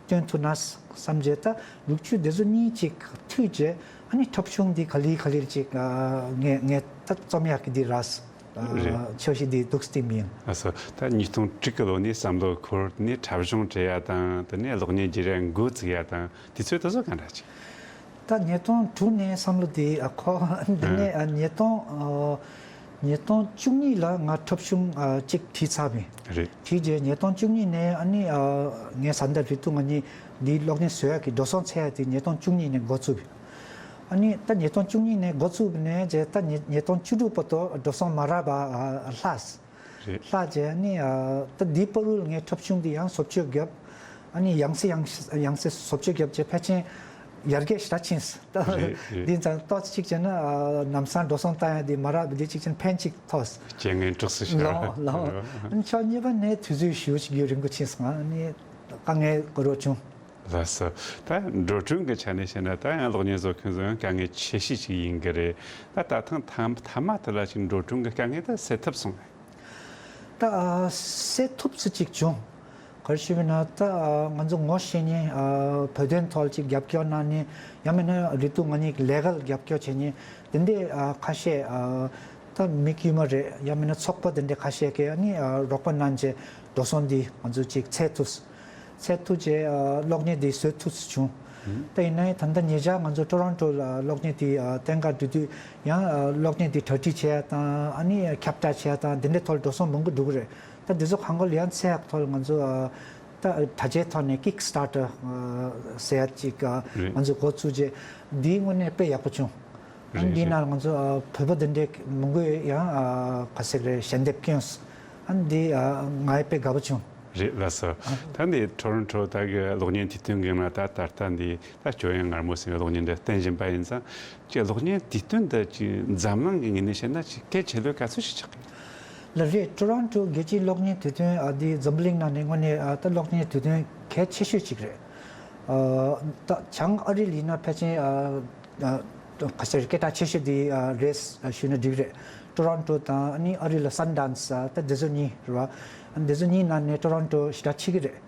སྟོན་ཐུབ་ན་བསམ་བྱས། ད་ལོ་རྒྱུས་འདི་ཚོ་གཉིས་ཅིག་མཐུད་བྱས་ཨ་ནི་འཁྲབ་གཞུང་འདི་ག་ལེར་ག་ལེར་ཅིག་ངས་ངས་ད་རྩོམ་ཡག་གི་འདི་རེད། རེད། འཆར་གཞི་འདི་འདུག་སེ་བསྟན་པ་ཡིན། ལགས་སོ། ད་ཉིས་སྟོང་དྲུག་གི་ལོ་ནས་བསམ་བློ་འཁོར་ནས་འཁྲབ་གཞུང་འབྲི་ཡ་དང་དེ་ནས་གློག་བརྙན་བསྒྱུར་ཡ་འགོ་བཙུགས་ཡ་དང་དུས་ཚོད་དེ་ཚོ་ག་འདྲ་ཅིག་ད་ཉིས་སྟོང་དྲུག་ནས་བསམ་བློ་དེ་ཨ་ཁོ་འདི་ནས་ཨ་ཉིས་སྟོང་ཨ་ཉིས་སྟོང་བཅུ་གཉིས་ལ་ང་འཁྲབ་གཞུང་ཨ་གཅིག་བྲིས་ཚར་བ་ཡིན། རེད། བྲིས་རྗེས་ཉིས་སྟོང་བཅུ་གཉིས་ནས་ཨ་ནི་ཨ་ངའི་བཟའ་ཟླ་རེ་ཏུ་ང་གཉིས་འདིའི་གློག་བརྙན་བཟོ་ཡག་གི་འགྲོ་སོང་འཚོལ་ཡག་དེ་ཉིས་སྟོང་བཅུ་གཉིས་ནས་འགོ་བཙུགས། ཨ་ནི་ད་ཉིས་སྟོང་བཅུ་གཉིས་ནས་འགོ་བཙུགས་ནས་རྗེས་ད་ཉིས་ཉིས་སྟོང་བཅུ་དྲུག་བར་དུ་འགྲོ་སོང་མ་རག་པ་ཨ་ལྷག་རེད། ལྷག་རྗེས་ནི་ཨ་ད་འདིའི་བར་དུ་ངས་འཁྲབ་གཞུང་འདི་ཡང་བཟོ་བཅོས་བརྒྱབ། ཨ་ནི་ཡང་སེ་ཡང་ཡང་སེ་བཟོ་བཅོས་བརྒྱབ་རྗེས་ཕལ་ཆེར་ཡར་རྒྱས་ཞེ་དྲག་ཕྱིན་སོང་། ད་རེད་རེད། འདི་ཙང་ཏོག་ཙམ་ཅིག་བྱས་ན་ཨ་ལམ་སང་འགྲོ་སོང་བཏང་ཡ་འདི་མ་རག་པ་འདི་ཅིག་བྱས་ན་ཕན་ཅིག་ཐོགས། རྐྱེན་ངན་གྲོགས་སུ་ཤར། ལགས་ལགས། ཨ་ནི་ཕྱོགས་གཉིས་པ་ནས་དུས་ཚོད་ཞེ་པོ་ཅིག་རྒྱུན་རིང་པོ་ཕྱིན་སོང་། ཨ་ནི་དཀའ་ངལ་གོ་རོགས་བྱུང་། ལགས་སོ། ད་འགྲོ་གྲོན་གྱི་ཆ་ནས་བཤད་ན་ད་ཡང་གློག་བརྙན་བཟོ་མཁན་ཚོ་ཡང་དཀའ་ངལ་ཆེ་ཤོས་ཅིག་ཡིན་གྱི་རེད། ད་ད་ཐེངས་མཐའ་མཐའ་མ་དེ་ལ་ཅིག་འགྲོ་གྲོན་གྱི་དཀའ་ངལ་ད་སེལ་ཐུབ་སོང་ངས། ད་ཨ་སེལ་ཐུབ་ས་ཅིག་བྱུང་། ག་རེ་ཞུ་བ་ཡིན་ན་ད་ཨ་ང་ཚོ་ངོ་ཤེས་མཁན་ཨ་བོད་དོན་ཐོག་ཅིག་རྒྱབ་སྐྱོར་གནང་མཁན། ཡང་མིན་ན་རེ་ཏུ་ང་གཉིས་ཀྱི་ལས་ཀ་ལ་རྒྱབ་སྐྱོར་བྱེད་མཁན་དེ་འདྲས་ཨ་ཁ་ཤས་ཨ་ད་མི་དཀྱུས་མ་རེད། ཡང་མིན་ན་ཚོགས་པ་དེ་འདྲས་ཁ་ཤས་ཀྱིས་ཨ་ནི་ཨ་རོགས་པ་གནང་བྱས་འགྲོ་སོང་འདི་ང་ཚོ་ཅིག་འཚོལ་ཐུབ། འཚོལ་ཐུབ་བྱས་ཨ་གློག་བརྙན་འདི་བཟོ་ཐུབ་ཚར་བྱུང་། ད་ཡིན་ནའི་ད་ལྟ་ཉེ་ཆར་ང་ཚོ་ཊོ་རོན་ཊོ་ལ་གློག་བརྙན་དེ་ཨ་བསྟན་གར་འགྲོ་དུས་ཡང་ཨ་གློག་བརྙན་དེ་གྲ་སྒྲིག་བྱེད་ཡ་དང་ཨ་ནི་ཁྱབ་བསྒྲགས་བྱེད་ཡ་དང་དེ་འདྲའི་ཐོག་ལ་འགྲོ་སོང་མང་པོ་འགྲོ་གི་རེད། ད་འདི་ཚོ་གང་ག་ལ་ཡང་འཚོལ་ཡག་ཐོག་ལ་ང་ཚོ་ཨ་ད་དྲ་རྒྱའི་ཐོག་ནས་ཀིག་སི་ཊར་ཊར་ཟེར་ཡ་ཅིག་ཨ་རེད། ང་ཚོ་འགོ་བཙུགས་རྗེས་འདིའི་དངོས་གནས་དཔེ་ཡག་པོ་བྱུང་། ཨ་ནི་འདིའི་རེད་ནང་ལ་ང་ཚོ་ཨ་བོད་པ་དེ་འདྲའི་མང་པོས་ཡང་ཨ་ག་ཟེར་རེད་ཞལ་འདེབས་བསྐྱོན་སོང་། ཨ་འདི་ཨ་ང་ཡི་དཔེ་དགའ་པོ་བྱུང་། རེད་ལགས་སོ། ད་འདི་ཊོ་རོན་ཊོ་ད་གི་གློག་བརྙན་དུས་སྟོན་གི་ནང་ད་ད་ལྟ་འདི་ད་སྐྱོ་ཡང་ངར་མོ་ཟེར་བའི་གློག་བརྙན་འདི་བསྟན་བཞིན་པ་ཡིན་ཙང་། ཀྱི་གློག་བརྙན་དུས་སྟོན་འདི་ཅིག་འཛམ་གླིང་གི་ངོས་ནས་བཤད་ན་ཅིག་གལ་ཆེ་ལོས་ག་ཚོད་ཞིག་ཆགས་ཀྱི། ལགས་རེད། ཊོ་རོན་ཊོ་རྒྱལ་སྤྱིའི་གློག་བརྙན་དུས་སྟོན་ཨ་འདི་འཛམ་བུ་གླིང་ནང་ནས་དངོས་གནས་ཨ་ད་གློག་བརྙན་དུས་སྟོན་གལ་ཆེ་ཤོས་ཅིག་རེད། ཨ་ད་བྱང་ཨ་རི་ལ་ཡིན་ན་ཕལ་ཆེར་ཨ་ཨ་ག་ཟེར་སྐད་གྲགས་ཆེ་ཤོས་འདི་ཨ་རེད་ཞུས་ན་འགྲིག་རེད། ཊོ་རོན་ཊོ་དང་ཨ་ནི་ཨ་རི་ལ་སན་ཌན་སི་ཨ་ད་འདི་ཚོ་གཉིས་རེད་བ། ཨ་འདི་ཚོ་གཉིས་ནང་ནས་ཊོ་རོན་ཊོ་ཞེ་དྲག་ཆེ་གི་རེད།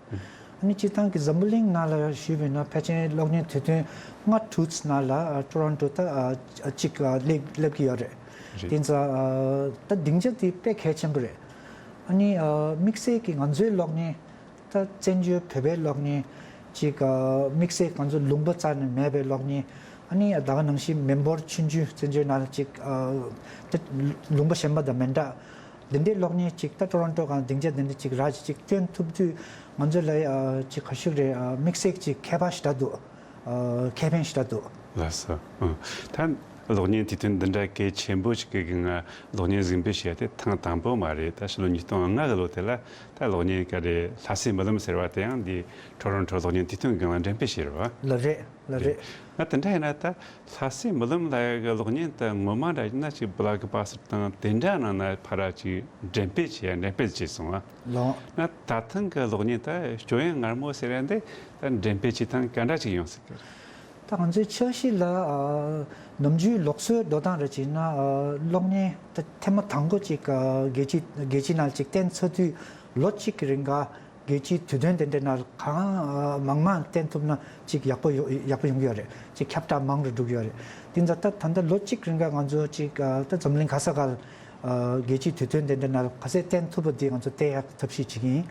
ཨ་ནི་སྤྱིར་བཏང་གི་འཛམ་བུ་གླིང་ནང་ལ་ཞུས་པ་ཡིན་ན་ཕལ་ཆེར་གློག་བརྙན་དུས་སྟོན་ལྔ་དྲུག་ནང་ལ་ཨ་ཊོ་རོན་ཊོ་ད་ཨ་གཅིག་ཨ་སླེབས་སླེབས་ཀྱི་ཡོད་རེད། རེད། དེ་ཙང་ཨ་ད་སྡིངས་ཆ་དེ་དཔེ་གལ་ཆེན་པོ་རེད། ཨ་ནི་ཨ་དམིགས་བསལ་གྱི་ང་ཚོའི་གློག་བརྙན་ད་བཙན་བྱོལ་བོད་པའི་གློག་བརྙན་ཅིག་ཨ་དམིགས་བསལ་ང་ཚོ་ལུང་པ་རྩ་ནས་མེད་པའི་གློག་བརྙན། ཨ་ནི་ད་ག་ནང་བཞིན་མི་འབོར་ཆུང་ཆུང་བཙན་བྱོལ་ནང་ལ་ཅིག་ཨ་ད་ལུང་པ་གཞན་པ་དང་མི་འདྲ། འདི་འདྲའི་གློག་བརྙན་ཅིག་ད་ཊོ་རོན་ཊོ་སྒང་སྡིངས་ཆ་འདི་འདྲ་ཅིག་རག་ཅིག་ཅིག་སྟོན་ཐུབ་དུས་ང་ཚོ་ལ་ཨ་ཅིག་ག་ཞུ་རེད། ཨ་དམིགས་བསལ་ཅིག་ཁྱད་པར་ཞེ་དྲག་འདུག་ཨ་ཁེ་ཕན་ཞེ་དྲག་འདུག་ལགས་སོ། ཨ་ད་གློག་བརྙན་དུས་སྟོན་འདི་འདྲ་གལ་ཆེན་པོ་ཞིག་གི་སྒང་གློག་བརྙན་གཟིགས་འབུལ་བྱས་ཏེ་ཐེངས་དང་པོ་མ་རེད། ད་ཕྱི་ལོ་ཉིས་སྟོང་ལྔ་གི་ལོ་དེ་ལ་ད་གློག་བརྙན་ག་རེ་ལྷ་སའི་རྨི་ལམ་ཟེར་བ་དེ་ཡང་འདི་ཊོ་རོན་ཊོ་གློག་བརྙན་དུས་སྟོན་སྒང་ལ་འགྲེམས་སྤེལ་བྱས་རེད་བ། ལགས་རེད། ལགས་རེད། ང་དེ་འདྲ་ཡིན་ན་ད་ལྷ་སའི་རྨི་ལམ་ལབ་ཡག་གི་གློག་བརྙན་དེ་ངོ་མ་འདྲ་ཡིན་ན་ཅིག་བྷི་ལོག་བྷ་སི་ཊར་དང་དེ་འདྲ་ནང་ན་ཕར་ཅིག་འགྲེམས་སྤེལ་བྱས་འགྲེམས་སྤེལ་བྱས་སོང་ང་། ལགས། ང་ད་ཐེངས་གི་གློག་བརྙན་ད་སྐྱོ་ཡང་ངར་མོ་ཟེར་ཡག་འདི་ད་འགྲེམས་སྤེལ་བྱེད་སྟངས་ག་འདྲ་ཅིག་ཡོང་སྲིད་གི། ད་ང་ཚོའི་འཆར་གཞི་ལ་ཨ་ནམ་རྒྱུན་ལུགས་སྲོལ་འགྲོ་སྟངས་རེ་བྱས་ན་ཨ་གློག་བརྙན་ད་ཐེངས་མ་དང་པོ་ཅིག་ཨ་རྒྱལ་སྤྱི་རྒྱལ་སྤྱི་ནང་ཅིག་བསྟན་ཚར་དུས་ལོ་གཅིག་གི་རིང་ག་རྒྱལ་སྤྱིའི་དུས་སྟོན་དེ་འདྲའི་ནང་གང་མང་མང་བསྟན་ཐུབ་ན་ཅིག་ཡག་པོ་ཡོ་ཡག་པོ་ཡོང་གི་ཡོད་རེད། ཅིག་ཁྱབ་བསྒྲགས་མང་རུ་འགྲོ་གི་ཡོད་རེད། དེ་ཚོ་ད་ད་ལྟ་ལོ་གཅིག་རིང་ག་ང་ཚོ་ཅིག་ཨ་ད་འཛམ་གླིང་ག་ས་ག་ཨ་རྒྱལ་སྤྱིའི་དུས་སྟོན་དེ་འདྲའི་ནང་ག་ཚོད་བསྟན་ཐུབ་པ་དེ་ང་ཚོ་བསྟན་ཡག་གི་ཐབས་ཤེས་བྱེད་ཀྱི་ཡིན།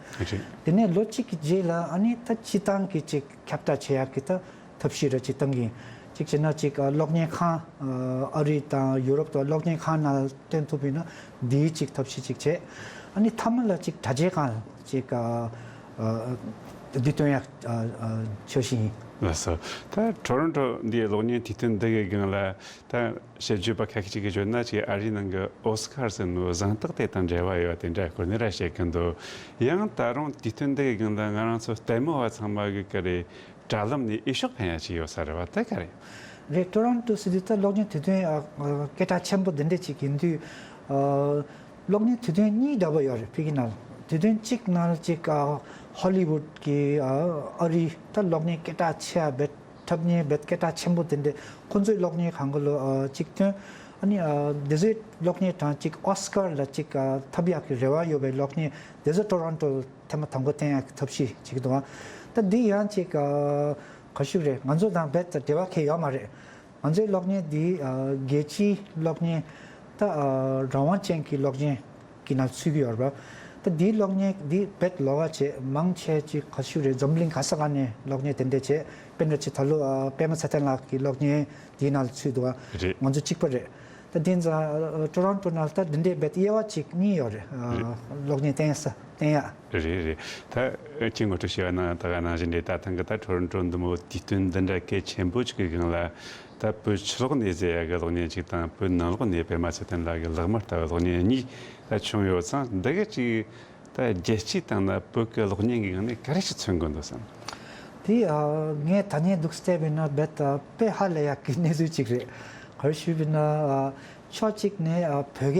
རེད། དེ་ནས་ལོ་གཅིག་གི་རྗེས་ལ་ཨ་ནི་ད་སྤྱིར་བཏང་གི་ཅིག་ཁྱབ་བསྒྲགས་བྱེད་ཡག་གི་ད་ཐབས་ཤེས་རེ་ཅིག་བཏང་གི་ཡིན། གཅིག་བྱས་ན་གཅིག་ཨ་གློག་བརྙན་ཁང་ཨ་ཨ་རི་དང་ཡུ་རོབ་དང་གློག་བརྙན་ཁང་ནང་སྟོན་ཐུབ་ཡིན་ན་འདིའི་གཅིག་ཐབས་ཤེས་གཅིག་བྱས། ཨ་ནི་མཐའ་མ་ལ་གཅིག་དྲ་རྒྱའི་སྒང་གཅིག་ཨ་ཨ་འདི་སྟོན་ཡག་ཨ་ཨ་འཆར་གཞི་ཡིན། ལགས་སོ། ད་ཊོ་རོན་ཊོ་འདིའི་གློག་བརྙན་དུས་སྟོན་འདི་གི་སྒང་ལ་ད་དཔྱད་བརྗོད་པ་ཁ་ཤས་ཅིག་གིས་བརྗོད་ན་ཅིག་ཨ་རིའི་ནང་གི་ཨོ་སི་ཀར་ཟེར་ནོ་གཟེངས་རྟགས་དེ་དང་འབྲེལ་བ་ཡོད་པ་དེ་འདྲ་སྐོར་ནས་ར་བཤད་ཀྱི་འདུག་ཡང་ད་རུང་དུས་སྟོན་འདི་གི་སྒང་ལ་ང་རང་ཚོ་ལྟད་མོ་བ་ཚང་མ་གི་ག་རེ་དྲ་ལམ་ནས་འོས་ཤོག་འཕེན་ཡ་ཅིག་ཡོད་ས་རེད་བ། དེ་ག་རེད། རེད། ཊོ་རོན་ཊོ་སི་ཊི་ད་གློག་བརྙན་དུས་སྟོན་ཨ་ཨ་སྐད་གྲགས་ཆེན་པོ་འདི་འདྲ་ཅིག་ཡིན་དུས་ཨ་གློག་བརྙན་དུས་སྟོན་གཉིས་འདྲ་པོ་ཡོད་རེད། ཕ་གི་ནང་དུས་སྟོན་གཅིག་ནང་ཅིག་ཨ་ཧོ་ལི་ཝུད་ཀྱི་ཨ་ཨ་རིའི་ད་གློག་བརྙན་སྐད་གྲགས་ཆེ་བ་བེད་འཁྲབ་མཁན་བེད་སྐད་གྲགས་ཆེན་པོ་དེ་འདྲ་ཁོང་ཚོའི་གློག་བརྙན་གང་ག་ལོ་ཨ་གཅིག་ཐོན། ཨ་ནི་ཨ་དེ་ཚོའི་གློག་བརྙན་གྲངས་གཅིག་ཨོ་སི་ཀར་ལ་གཅིག་ཨ་འཁྲབ་ཡག་གི་རེ་བ་ཡོད་པའི་གློག་བརྙན་དེ་ཚོ་ཊོ་རོན་ཊོ་ཐེངས་མ་དང་པོ་བསྟན་ཡག་གི་ཐབས་ཤེས་བྱེད་ཀྱི་འདུག་ཨ་ད་འདི་ཡང་གཅིག་ཨ་ག་ཞུ་རེད། ང་ཚོ་དང་རྦད་དེ་འབྲེལ་བ་གང་ཡང་ཡོད་མ་རེད། ང་ཚོའི་གློག་བརྙན་འདི་ཨ་རྒྱལ་སྤྱིའི་གློག་བརྙན་ད་ཨ་རང་དབང་ཅན་གྱི་གློག་བརྙན་གྱི་ནང་ཚུད་ཀྱི་ཡོད་རེད་པ། ད་འདིའི་གློག་བརྙན་འདི་རྦད་ལོགས་ཀ་བྱས་མང་ཆེ་ཅིག་ག་ཞུ་རེད། འཛམ་གླིང་ག་ས་ག་ནས་གློག་བརྙན་དེ་འདྲ་བྱས། དཔེར་ན་ཅིག་ད་ལོ་ཨ་པད་མ་ཚེ་བརྟན་ལགས་ཀྱི་གློག་བརྙན་འདིའི་ནང་ལ་ཚུད་འདུག་ཨ། རེད། ང་ཚོ་གཅིག་པ་རེད། ད་དེ་ཙང་ཨ་ཊོ་རོན་ཊོ་ནང་ད་འདི་འདྲའི་རྦད་དབྱེ་བ་གཅིག་གཉིས་ཡོད་རེད། ཨ་རེད། གློག་བརྙན་བསྟན་ས་བསྟན་ཡག་རེད་རེད། ད་ཁྱེད་ངོ་སྤྲོད་བྱས་པ་ནང་ད་ག་ནང་བཞིན་རེད། ད་ཐེངས་གི་ད་ཊོ་རོན་ཊོ་འདི་མོ་དུས་སྟོན་འདི་འདྲ་གལ་ཆེན་པོ་ཅིག་གི་སྒང་ལ་ད་བོད་ཕྱི་ལོགས་ནས་གཟིགས་ཡག་གི་གློག་བརྙན་ཅིག་དང་བོད་ནང་ལོགས་ནས་པད་མ་ཚེ་བརྟན་ལགས་ཀྱི་ལག་དམར་ལྟ་བུའི་གློག་བརྙན་གཉིས་ད་བྱུང་ཡོད་ཙང་། འདི་གི་ཅིག་ད་རྒྱལ་སྤྱིའི་སྟེང་ན་བོད་ཀྱི་གློག་བརྙན་གྱི་སྒང་ནས་ག་རེ་ཞིག་མཚོན་དགོས་འདུག་བསམ། དེ་ཨ་ངས་ད་ནས་འདུག་བལྟས་པས་ན་རྦད་དཔེ་ཧ་ལས་ཡག་གི་གནས་ཚུལ་ཅིག་རེད། ག་རེ་ཞུས་པས་ན་ཨ་ཕྱོགས་གཅིག་ནས་ཨ་བོད་སྐད་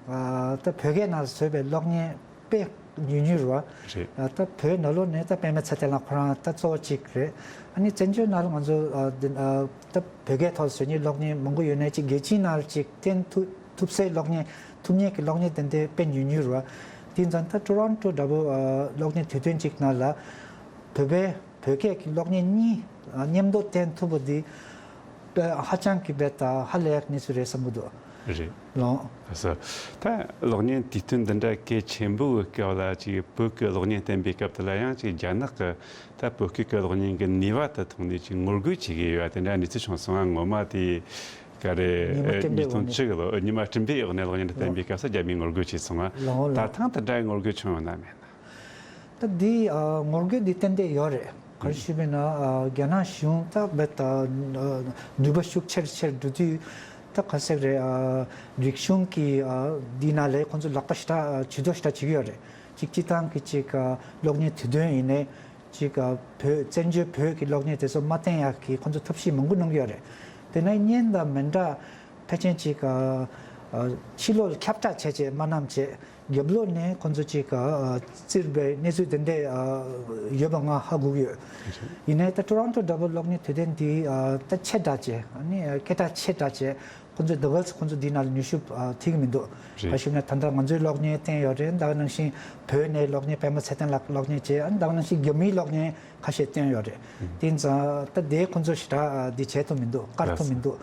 ཨ་ད་བོད་སྐད་ནང་བཟོས་པའི་གློག་བརྙན་དཔེ་ཉུང་ཉུང་རེད་བ། རེད། ཨ་ད་བོད་ནང་ལོགས་ནས་ད་པད་མ་ཚེ་བརྟན་ལགས་ཁོ་རང་ད་གཙོ་བོ་གཅིག་རེད། ཨ་ནི་བཙན་བྱོལ་ནང་ལ་ང་ཚོ་ཨ་འདི་ཨ་ད་བོད་སྐད་ཐོག་བཟོ་མཁན་གློག་བརྙན་མང་པོ་ཡོད་ནའི་ཅིག་རྒྱལ་སྤྱིའི་ནང་ལ་ཅིག་བསྟན་ཐུབ་ཐུབ་སའི་གློག་བརྙན་ཐུབ་མཁན་གྱི་གློག་བརྙན་དེ་འདྲ་དཔེ་ཉུང་ཉུང་རེད་བ། དེ་ཙང་ད་ཊོ་རོན་ཊོ་འདྲ་པོ་ཨ་གློག་བརྙན་དུས་སྟོན་གཅིག་ནང་ལ་བོད་པའི་བོད་སྐད་ཀྱི་གློག་བརྙན་གཉིས་ཨ་མཉམ་དུ་བསྟན་ཐུབ་པ་འདི་དཔེ་ཧ་ཅང་གི་རྦད་ད་ཧ་ལས་ཡག་གནས་ཚུལ་རེད་བསམ་གྱི་འདུག་རེད། ལགས། ལགས་སོ། ད་གློག་བརྙན་དུས་སྟོན་འདི་འདྲ་གལ་ཆེན་པོའི་སྐབས་ལ་ཅིག་བོད་ཀྱི་གློག་བརྙན་བསྟན་པའི་སྐབས་དེ་ལ་ཡང་ཅིག་རྒྱ་ནག་གི་ད་བོད་སྐད་ཀྱི་གློག་བརྙན་གྱི་ནུས་པ་དེ་མཐོང་ནས་ཅིག་ངོ་རྒོལ་བྱེད་ཀྱི་ཡོད་པ་དེ་འདྲ་གནས་ཚུལ་བྱུང་སོང་ང་། ངོ་མ་དེ་ག་རེ་ཉི་མ་ཨེ་སྤྲིན་པའི་ཉིས་སྟོང་བཅུ་གི་ལོ་ཨེ་ཉི་མ་སྤྲིན་པའི་འོག་ནས་གློག་བརྙན་དེ་བསྟན་པའི་སྐབས་སུ་རྒྱ་མིས་ངོ་རྒོལ་བྱས་སོང་ང་། ལགས་ལགས། ད་ཐེངས་དེ་འདྲའི་ངོ་རྒོལ་བྱུང་ཡོད་ན་མེད་ན། ད་འདི་ཨ་ངོ་རྒོལ་འདི་ཏན་ཏན་ཡོད་རེད། ག་རེ་ཞུས་པས་ན་ཨ་རྒྱ་ནག་གཞུང་ད་རྦད་ད་ཨ་ནུས་པ་ཤུགས་ཆེར་ཆེར་འགྲོ་དུས་ ད་ག་ཟེར་རེད། ཨ། རིག་གཞུང་གི། ཨ། འདི་ནང་ལ་ཁོང་ཚོ་ལག་པ་ཞེ་དྲག་ཨ། ཇུས་གཏོགས་ཞེ་དྲག་བྱེད་ཀྱི་ཡོད་རེད། གཅིག་སྤྱི་བཏང་གི་གཅིག་ཨ། གློག་བརྙན་དུས་སྟོན་ཡིན་ནའི་གཅིག་ཨ། བོད་བཙན་བྱོལ་བོད་ཀྱི་གློག་བརྙན་དེ་ཚོ་མ་བསྟན་ཡག་གི་ཁོང་ཚོ་ཐབས་ཤེས་མང་པོ་གནང་གི་ཡོད་རེད། དེ་ནས་བརྙན་དང་མི་འདྲ་ཕལ་ཆེར་གཅིག་ཨ། ཨ། ཕྱི་ལོགས་ལ་ཁྱབ་བསྒྲགས་བྱས་བྱས་མ་གནང་བྱས། རྒྱབ་ལོགས་ནས་ཁོང་ཚོ་གཅིག་ཨ། བཙིར་བའི་གནས་ཚུལ་དེ་འདྲས་ཨ། ཡོད་པ་ང་ཧ་གོ་གི་ཡོད། ཡིན་ནའི་ད་ཊོ་རོན་ཊོ་འདྲ་པོ་གློག་བརྙན་དུས་སྟོན་འདི་ཨ། ད་ཆེ་དྲགས་བྱས། ཨ་ནི་སྐད་གྲགས་ཆེ་དྲགས་བྱས། ཁོང་ཚོས་ད་ག་ཚོད་ཁོང་ཚོ་འདི་ནང་ལ་མྱུལ་ཞིབ་ཨ། ཐེབས་ཀྱི་མི་འདུག་རེད། ག་ཞུ་ན་ད་ལྟ་ང་ཚོའི་གློག་བརྙན་བསྟན་ཡོད་རེད། ད་ག་ནང་བཞིན་བོད་ནས་གློག་བརྙན་པད་མ་ཚེ་བརྟན་ལགས་གློག་བརྙན་བྱས། ཨ་ནི་ད་ག་ནང་བཞིན་རྒྱ་མིའི་གློག་བརྙན་ཁ་ཤས་བསྟན་ཡོད་རེད། དེ་ཙང་ད་དེ་ཁོང་ཚོ་ཞེ་དྲག་འདི་བྱེད་ཐུབ་མི་འདུག་བཀག་ཐུབ་མི་འདུག་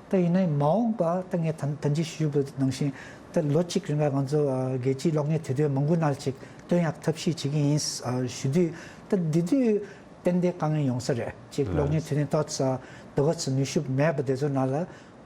ད་ཡིན་ནའི་མ་འོངས་པ་ད་ངས་ད་ད་ཅི་ཞུས་པ་ནང་བཞིན་ད་ལོ་གཅིག་རིང་ལ་ང་ཚོ་ཨ། རྒྱལ་སྤྱིའི་གློག་བརྙན་དུས་སྟོན་མང་པོ་ནང་ཅིག་སྟོན་ཡག་ཐབས་ཤེས་བྱེད་ཀྱི་ཡིན་ཨ། ཞུ་དུས་ད་འདི་དུས་ཏན་ཏན་དཀའ་ངལ་ཡོང་ས་རེད། ཅིག་གློག་བརྙན་དུས་སྟོན་ཏོག་ཙམ་ད་ག་ཚོད་མྱུལ་ཞིབ་མེད་པ་དེ་ཚོ་ནང་ལ་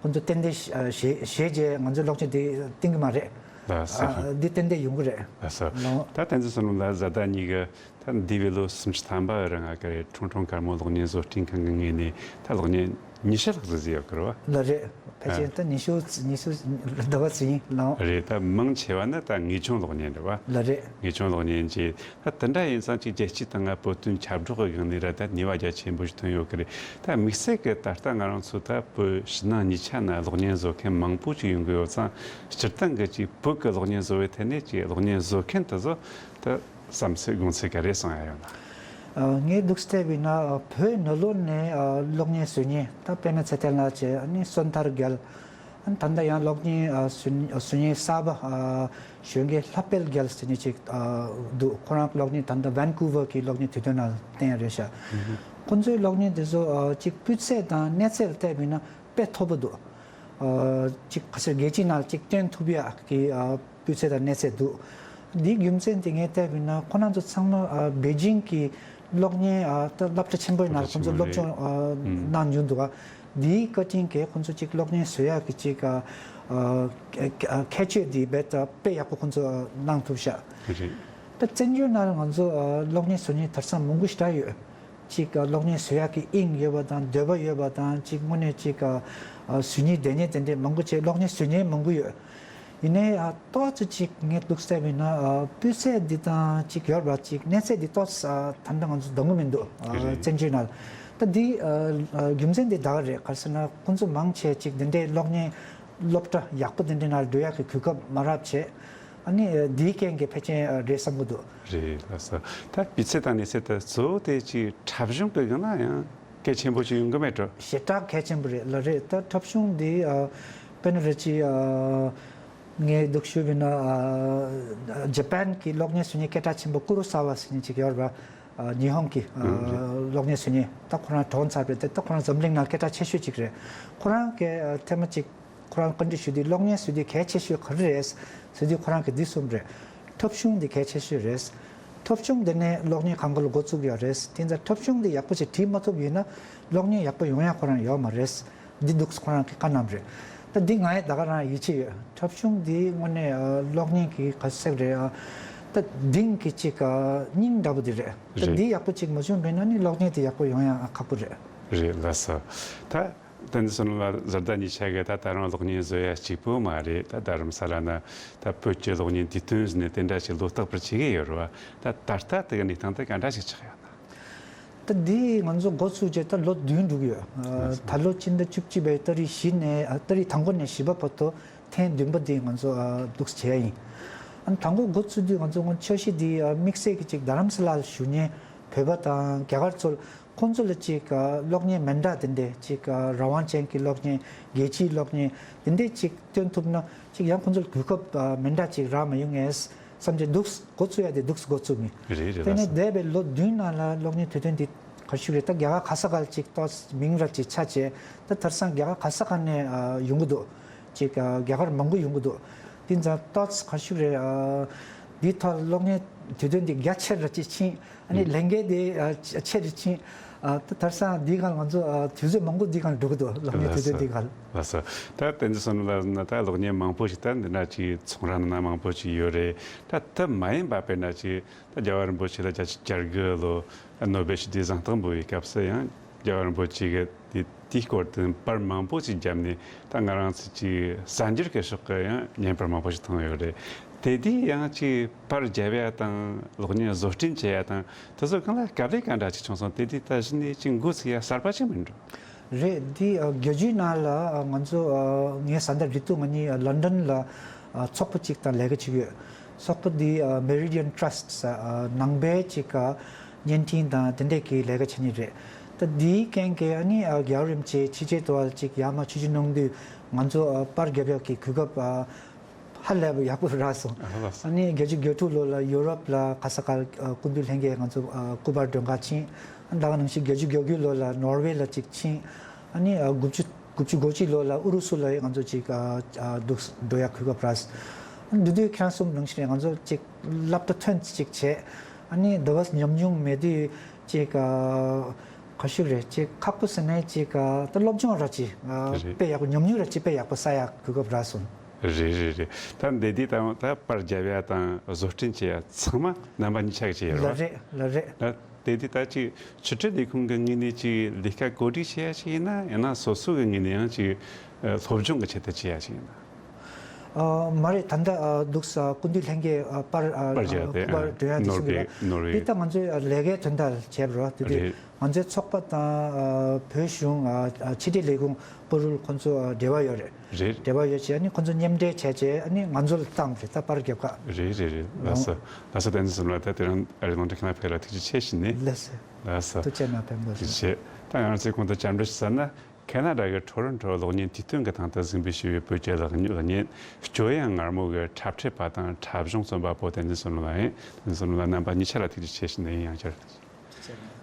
ཁོང་ཚོ་ཏན་ཏན་ཞེ་ཞེ་རྗེས་ང་ཚོའི་གློག་བརྙན་དེ་བསྟན་གྱི་མ་རེད། ལགས་སོ། ཨ། འདི་ཏན་ཏན་ཡོང་གི་རེད། ལགས་སོ། ལགས། ད་བསྟན་འཛིན་བསོད་ནམས་ལགས། བཟའ་ཟླ་གཉིས་ཀྱི་ད་འདས་པའི་ལོ་སུམ་ཅུ་ཐམ་པ་རིང་ང་གི་རེད། ཁྲུང་ཁྲུང་དཀར་མོ་གློག་བརྙན་བཟོ་སྐྲུན་ཁང་གི་ངོས་ནས་ད་གློག་བརྙན་ཉི་ཤུ་ལྷག་ཙམ་བཟོས་ཡོད་ཀྱི་རེད་བ། ལགས་རེད། ཕལ་ཆེར་ད་ཉི་ཤུ་ཉི་ཤུ་ཟླ་བ་ཙམ་ཡིན། ལགས། རེད། ད་མང་ཆེ་བ་ནི་ད་ངེས་སྐྱོན་གློག་བརྙན་རེད་བ། ལགས་རེད། ངེས་སྐྱོན་གློག་བརྙན་གྱི་ད་དེ་འདྲ་ཡིན་ཙང་ཅིག་རྒྱལ་སྤྱི་དང་བོད་དོན་ཁྱབ་བསྒྲགས་ཀྱི་སྒང་ནས་ར་ད་ནུས་པ་རྒྱ་ཆེན་པོ་ཞིག་ཐོན་ཡོད་ཀྱི་རེད། ད་དམིགས་བསལ་གྱི་ད་ལྟ་ང་རང་ཚོ་ད་བོད་ཕྱི་ནང་གཉིས་ཆ་ན་གློག་བརྙན་བཟོ་མཁན་མང་པོ་ཅིག་ཡོང་གི་ཡོད་ཙང་། སྤྱིར་བཏང་གི་ཅིག་བོད་ཀྱི་གློག་བརྙན་བཟོ་བའི་ཐད་ནས་ཅིག་གློག་བརྙན་བཟོ་མཁན་དེ་ཚོ་ད་བསམ་ཚུལ་དགོངས་ཚུལ་ག་རེ་གསུང་ཡ་ཡོད་ན། ཨ། ངས་འདུག་བལྟས་པ་ཡིན་ན་བོད་ནང་ལོགས་ནས་ཨ། གློག་བརྙན་བཟོ་མཁན་ད་པད་མ་ཚེ་བརྟན་ལགས་བྱས། ཨ་ནི་བསོད་ཐར་རྒྱལ། ཨ་ནི་ད་ལྟ་ཡང་གློག་བརྙན་ཨ། བཟོ་བཟོ་མཁན་གསར་པ་ཨ། གཞོན་སྐྱེས་ལྷ་དཔལ་རྒྱལ་ཟེར་མཁན་ཅིག་ཨ། འདུག་ཁོ་རང་གློག་བརྙན་ད་ལྟ་ཝན་ཀུ་ཝར་གྱི་གློག་བརྙན་དུས་སྟོན་ནང་བསྟན་ཡ་རེད་ཤག་ཁོ་ཚོའི་གློག་བརྙན་དེ་ཚོ་ཨ། ཅིག་སྤུས་ཚད་དང་གནས་ཚད་ལ་བལྟས་པ་ཡིན་ན་དཔེ་མཐོ་པོ་འདུག་ཨ། ཅིག་ག་ཟེར་རྒྱལ་སྤྱིའི་ནང་ལ་ཅིག་སྟོན་ཐུབ་ཡག་གི་ཨ། སྤུས་ཚད་དང་གནས་ཚད་འདུག་འདིའི་རྒྱུ་མཚན་དེ་ངས་བལྟས་པ་ཡིན་ན་ཁོ་རང་ཚོ་ཚང་མ་ཨ། པེ་ཅིང་གི་གློག་བརྙན་ཨ། ད་སློབ་གྲྭ་ཆེན་པོའི་ནང་ཁོ་ཚོ་སློབ་སྦྱོང་ཨ། གནང་མྱོང་འདུག་ག་འདིའི་བཀའ་དྲིན་གྱིས་ཁོ་ཚོ་ཅིག་གློག་བརྙན་བཟོ་ཡག་གི་ཅིག་ཨ། ཨ། ཁྱད་ཆོས་འདི་རྦད་དེ་དཔེ་ཡག་པོ་ཁོ་ཚོ་གནང་ཐུབ་ཤག་རེད། ད་བཙན་བྱོལ་ནང་ལ་ང་ཚོ་ཨ། གློག་བརྙན་བཟོ་མཁན་དེང་སང་མང་པོ་ཞེ་དྲག་ཡོད། ཅིག་གློག་བརྙན་བཟོ་ཡག་གི་དབྱིངས་ཡོད་པ་དང་འདོད་པ་ཡོད་པ་དང་། ཅིག་དངོས་གནས་ཅིག་བཟོ་སྙིང་འདོད་མཁན་དེ་འདྲས་མང་པོ་བྱས། གློག་བརྙན་བཟོ་མཁན་མང་པོ་ཡོད། ཡིན་ནའི་ཨ། ཏོག་ཙམ་ཅིག་ངས་འདུག་བལྟས་པ་ཡིན་ན་ཨ། སྤུས་ཚད་འདི་དང་ཅིག་ཡོད་པ་ཅིག་གནས་ཚད་འདི་ཏོག་ཙམ་ཨ། ད་ལྟ་ང་ཚོ་འདང་གི་མི་འདུག་ཨ། རེད། བཙན་བྱོལ་ནང་ད་འདི་ཨ། རྒྱུ་མཚན་འདི་ད་ག་རེད། ག་རེ་ཟེར་ན་ཁོང་ཚོ་མང་ཆེ་ཅིག་འདི་འདྲའི་གློག་བརྙན་སློབ་གྲྭ་ཡག་པོ་འདི་འདྲའི་ནང་འགྲོ་ཡག་གི་གོ་སྐབས་མ་རག་བྱས། ཨ་ནི་འདིའི་རྐྱེན་གྱིས་ཕལ་ཆེར་རེད་བསམ་གྱི་འདུག་རེད། ལགས་སོ། ད་སྤུས་ཚད་དང་གནས་ཚད་དེ་གཙོ་བོ་དེ་ཅིག་འཁྲབ་གཞུང་གི་སྒང་ལ་ཡང་གལ་ཆེན་པོ་ཅིག་ཡོང་གི་མེད་འགྲོ། ཞེ་དྲག་གལ་ཆེན་པོ་རེད། ལགས་རེད། ད་འཁྲབ་གཞུང་འདི་ཨ། དཔེར་ན་རེད་ཅིག་ཨ། ངས་འདུག་ཞུས་པ་ཡིན་ན་ཨ། ཇ་པན་གྱི་གློག་བརྙན་བཟོ་མཁན་སྐད་གྲགས་ཆེན་པོ་ཀུ་རོ་ས་ཝ་ཟེར་མཁན་ཅིག་ཡོད་རེད་པ། ཨ། ཉི་ཧོང་གི་ཨ། ཨ། རེད། གློག་བརྙན་བཟོ་མཁན་ད་ཁོ་རང་གྲོངས་ཚར་བ་རེད། དེ་ད་ཁོ་རང་འཛམ་གླིང་ནང་སྐད་གྲགས་ཆེ་ཤོས་ཅིག་རེད། ཁོ་རང་གིས་ཨ། ཐེངས་མ་གཅིག་ཁོ་རང་བཀའ་འདྲི་ཞུས་དུས་གློག་བརྙན་བཟོ་དུས་གལ་ཆེ་ཤོས་ག་རེ་རེད་ཟེར་དུས་ཁོ་རང་གིས་འདི་གསུངས་རེད། འཁྲབ་གཞུང་འདི་གལ་ཆེ་ཤོས་རེད། འཁྲབ་གཞུང་འདི་ནས་གློག་བརྙན་གང་ག་ལ་འགོ་བཙུགས་ཡོད་རེད། དེ་ཚོ་འཁྲབ་གཞུང་འདི་ཡག་པོ་ཞིག་བྲིས་མ་ཐུབ་ཡིན་ན་གློག་བརྙན་ཡག་པོ་ཡོང་ཡ་ཁོ་རང་ཡོད་མ་རེད། འདི་འདུག་ཁོ་རང་གིས་བཀའ་གནང་རེད། ད་འདི་ང་ཡང་ད་ག་རང་ཡིད་ཆེས་ཡོད། འཁྲབ་གཞུང་འདི་དངོས་གནས་ཨ། གློག་བརྙན་གྱི་ག་ཟེར་རེད་ཨ། ད་གཏིང་གི་ཅིག་ཨ། སྙིང་འདྲ་པོ་འདི་རེད། ད་རེད། འདི་ཡག་པོ་ཅིག་མ་བྱུང་བས་ན་ནི་གློག་བརྙན་དེ་ཡག་པོ་ཡོང་ཡ་ཁག་པོ་རེད། རེད། ལགས་སོ། ད། བསྟན་འཛིན་བསོད་ནམས་ལགས། བཟའ་ཟླ་གཉིས་ཆ་གིས་ད་ད་རུང་གློག་བརྙན་བཟོ་ཡ་གཅིག་པོ་མ་རེད། ད་རྡ་རམ་ས་ལ་ན་ད་བོད་ཀྱི་གློག་བརྙན་དུས་སྟོན་ཟེར་ནས་དེ་འདྲ་ཞིག་བློ་བརྟག་པར་བྱེད་ཀྱི་ཡོད་རེད་བ། ད་ད་ལྟ་དེ་གི་གནས་སྟངས་དེ་ག་འདྲ་ཞིག་ཆགས་ཡོད་ན། ད་འདི་ང་ཚོ་འགོ་བཙུགས་རྗེས་ད་ལོ་བདུན་འགྲོ་གི་ཡོད། ཨ། ད་ལོ་སྤྱི་ཟླ་བཅུ་གཅིག་པའི་ཏ་རིག་བཞི་ནས་ཨ། ཏ་རིག་དང་པོ་ནས་བཞི་པ་བར་དུ་ཐེངས་བདུན་པ་འདི་ང་ཚོ་ཨ། འདུག་སེ་བྱས་ཡིན། ཨ། དང་པོ་འགོ་བཙུགས་དུས་ང་ཚོ་སྔོན་འཆར་གཞི་འདི་ཨ། དམིགས་བསལ་གྱི་ཅིག་རྡ་རམ་ས་ལར་བཞུགས་མཁན་བོད་པ་དང་རྒྱ་གར་ཚོ་ཁོང་ཚོ་ལ་ཅིག་ཨ། གློག་བརྙན་མི་འདྲ་དེ་འདྲས་ཅིག་ཨ། རང་དབང་ཅན་གྱི་གློག་བརྙན། རྒྱལ་སྤྱིའི་གློག་བརྙན་དེ་འདྲས་ཅིག་སྟོན་ཐུབ་ན་ཅིག་ཡང་ཁོང་ཚོ་ལ་གོ་སྐབས་ཨ། མི་འདྲ་ཅིག་རག་མ་ཡོང་ངས་བསམ་བྱས་འདུག་སེ་འགོ་བཙུགས་ཡ་དེ་འདུག་སེ་འགོ་བཙུགས་མིན། རེད་རེད། དེ་ནས་ལགས་སོ། འདས་པའི་ལོ་བདུན་ནང་ལ་གློག་བརྙན་དུས་སྟོན་འདི་ག་ཞུ་རེད། ད་རྒྱ་གར་ག་ས་ག་ལ་ཅིག་ཏོག་ཙམ་མིང་ར་ཅིག་ཆགས་བྱས། ད་དེང་སང་རྒྱ་གར་ག་ས་ག་ནས་ཨ། ཡོང་གི་འདུག་ཅིག་ཨ། རྒྱ་གར་མང་པོ་ཡོང་གི་འདུག་དེ་ཙང་ཏོག་ཙམ་ག་ཞུ་རེད། ཨ། འདིའི་ཐོག་གློག་བརྙན་དུས་སྟོན་འདི་རྒྱ་ཆེར་ར་ཅིག་ཕྱིན། ཨ་ནི་ཨུ། ལས་འགན་དེ་ཨ། ཆེ་རུ་ཕྱིན། ཨ། ད་དེང་སང་འདིའི་སྒང་ང་ཚོ་ཨ། དུས་ཚོད་མང་པོ་འདིའི་སྒང་འགྲོ་གི་འདུག་གློག་བརྙན་དུས་སྟོན་འདིའི་སྒང་། ལགས་སོ། ད་བསྟན་འཛིན་བསོད་ནམས་ལགས་ན་ད་གློག་བརྙན་མང་པོ་ཞིག་ད་འདི་འདྲ་ཅིག་ཚོང་ར་ནང་ན་མང་པོ་ཅིག་ཡོད་རེད། ད་དེ་མ་ཡིན་པ་དཔེར་ན་ཅིག་ད་རྒྱལ་བ་རིན་པོ་ཆེ་ལ་བརྒྱད་ཅུ་གྱ་དགུ་ལོ་ནོ་སྦེལ་ཞི་བདེའི་གཟེངས་རྟགས་འབུལ་བའི་སྐབས་སུ་ཡང་རྒྱལ་བ་རིན་པོ་ཆེ་གི་དེ་ དེའི་སྐོར་དུ་པར་མང་པོ་ཞིག་བརྒྱབ་ནས། ད་ང་རང་ཚོ་ཅིག་གསར་འགྱུར་གྱི་ཕྱོགས་ཀྱི་ཡང་བརྙན་པར་མང་པོ་ཞིག་མཐོང་ཡོད་རེད། དེ་དུས་ཡང་ཅིག་པར་བརྒྱབ་ཡ་དང་གློག་བརྙན་བཟོ་སྐྲུན་བྱེད་ཡ་དང་དེ་ཚོ་གང་ལ་དཀའ་ལས་ག་འདྲ་ཅིག་བྱུང་སོང་། དེ་དུས་ད་གཞི་ནས་ཅིག་འགོ་ཚུགས་ཡ་གསར་པ་ཅིག་མིན་འགྲོ། རེད། འདི་ཨ་བརྒྱད་ཅུའི་ནང་ལ་ཨ་ང་ཚོ་ཨ་ངའི་བཟའ་ཟླ་རི་ཏུ་ང་གཉིས་ཨ་ལོན་ཌོན་ལ་ཨ་ཚོགས་པ་གཅིག་དང་ལས་ཀ་བྱེད་ཀྱི་ཡོད། ཚོགས་པ་འདི་ཨ་Meridian Trust ཟེར་ཨ་ནང་པའི་གཅིག་ཨ་བརྙན་འཕྲིན་དང་དེ་འདྲས་ཀྱི་ལས་ཀ་བྱེད་མཁན་རེད། ད་འདིའི་རྐྱེན་གྱིས་ཨ་ནི་ཨ་རྒྱལ་བ་རིན་པོ་ཆེ་ཕྱི་རྒྱལ་དུ་བ་གཅིག་ཡར་མར་ཆིབས་བསྒྱུར་གནང་དུས་ང་ཚོ་ཨ་པར་རྒྱབ་ཡག་གི་གོ་སྐབས་ཨ་ཧ་ལས་པ་ཡག་པོ་རག་སོང་། ཨ་ལགས་སོ། ཨ་ནི་བརྒྱད་ཅུ་གྱ་དྲུག་ལོ་ལ་ཡུ་རོབ་ལ་ག་ས་ག་ཨ་སྐུ་མདུན་ལྷན་རྒྱས་ང་ཚོ་ཨ་སྐུ་པར་མགྲོན་ཁང་ཕྱིན། ད་ག་ནང་བཞིན་བརྒྱད་ཅུ་གྱ་དགུ་ལོ་ལ་ནོར་ཝེ་ལ་གཅིག་ཕྱིན། ཨ་ནི་ཨ་དགུ་བཅུ་དགུ་བཅུ་གོ་གཅིག་ལོ་ལ་ཨུ་རུ་སུ་ལ་ང་ཚོ་གཅིག་ཨ་ཨ་འདུག་འགྲོ་ཡག་གོ་སྐབས་རག་སོང་། ཨ་ནི་འདི་དུས་ཁྱེད་རང་གསུངས་ནང་བཞིན་རེད། ང་ཚོ་གཅིག་སློབ་གྲྭ་ཐོན་གཅིག་བྱས། ཨ་ནི་འདི་བ་ཉམས་མྱོང་མེད་དུས་གཅིག་ཨ་ག་ཞུ་རེད། གཅིག་ཁག་པོ་ཟེར་ནས་གཅིག་ཨ་ད་སློབ་སྦྱོང་ར་གཅིག་ཨ་རེད། དཔེ་ཡག་པོ་ཉམས་མྱོང་ར་གཅིག་དཔེ་ཡག་པོ་བསགས་ཡག་གོ་སྐབས་རག་སོང་། རེད་རེད་རེད། ད་འདི་དུས་ད་ད་པར་རྒྱབ་ཡ་དང་བཟོ་སྐྲུན་བྱེད་ཡ་ཚང་མ་རྣམ་པ་གཉིས་ཆ་གི་བྱེད་ཡ་རེད་ལ་བ། རེད་ལ་རེད། ད་དེ་དུས་ད་ཅིག་ཕྱི་དྲིལ་ལས་ཁུངས་ཀྱི་ངོས་ནས་ཅིག་ལས་ཀ་གོ་སྒྲིག་བྱེད་ཡ་ཞིག་ཡིན་ན། ཡང་ན་སོ་སོ་གི་ངོས་ནས་ཡང་ཅིག་ཨ་སློབ་སྦྱོང་གི་ཆེད་དུ་བྱེད་ཡ་ཞིག་ཡིན་ན། ཨ་མ་རེད། ད་ལྟ་ཨ་འདུག་ས་སྐུ་མདུན་ལྷན་རྒྱས་ཨ་པར་ཨ་པར་རྒྱག་སྟེ་གོ་པར་ཨ་འགྲོ་ཡ་དེ་ནོར་གསུང་གི་ཝེ་རེད། ནོར་ཝེ། འདི་ད་ང་ཚོའི་ཨ་ལས་ཀའི་དོན་དག་བྱས་པ་རེད། དེ་དུས་རེད། ང་ཚོའི་ཚོགས་པ་དང་ཨ་བོད་གཞུང་ཨ་ཨ་ཕྱི་དྲིལ་ལས་ཁུངས་པུ་རུལ་ཁོང་ཚོ་ཨ་འབྲེལ་བ་ཡོད་རེད། རེད། འབྲེལ་བ་ཡོད་བྱས་ཨ་ནི་ཁོང་ཚོ་མཉམ་འབྲེལ་བྱས་བྱས་ཨ་ནི་ང་ཚོ་ལ་བཏང་རེད། ད་པར་རྒྱབ་ཁ། རེད་རེད་རེད། ལགས་སོ། ལགས་སོ། བསྟན་འཛིན་བསོད་ནམས་ལགས། ད་དེ་རིང་ཨ་རི་ལོན་ཌོན་གྱི་ཁེ་ན་ཕེབས་ལ་ཐུགས་རྗེ་ཆེ་ཞུ་ནས། ལགས་སོ། ལགས་སོ། ཐུགས་རྗེ་གནང་། ཕེབས་འགོ་ཞུ། ཐུགས་རྗེ་ཆེ། ད་ང་རང་ཚོའི་གོང་དུ་བཅར་འདྲི་ཞུ་ས་ན། ཁེ་ན་ཌ་གི་ཊོ་རོན་ཊོ་གློག་བརྙན་དུས་སྟོན་གྱི་སྟེང་དུ་གཟིགས་འབུལ་ཞུས་པའི་བོད་ཀྱི་གློག་བརྙན། སྐྱོ་དབྱངས་ངར་མོ་གི་འཁྲབ་ཁྲིད་པ་དང་འཁྲབ་གཞུང་རྩོམ་པ་པོ་བསྟན་འཛིན་བསོད་ནམས་ལགས་ཡིན། བསྟན་འཛིན་བསོད་ནམས་ལགས། རྣམ་པ་གཉིས་ཆ་ལ་ཐུགས་རྗེ་ཆེ་ཞུ་ནས། ཡང་བསྐྱར་ཐུགས་རྗེ་ཆེ།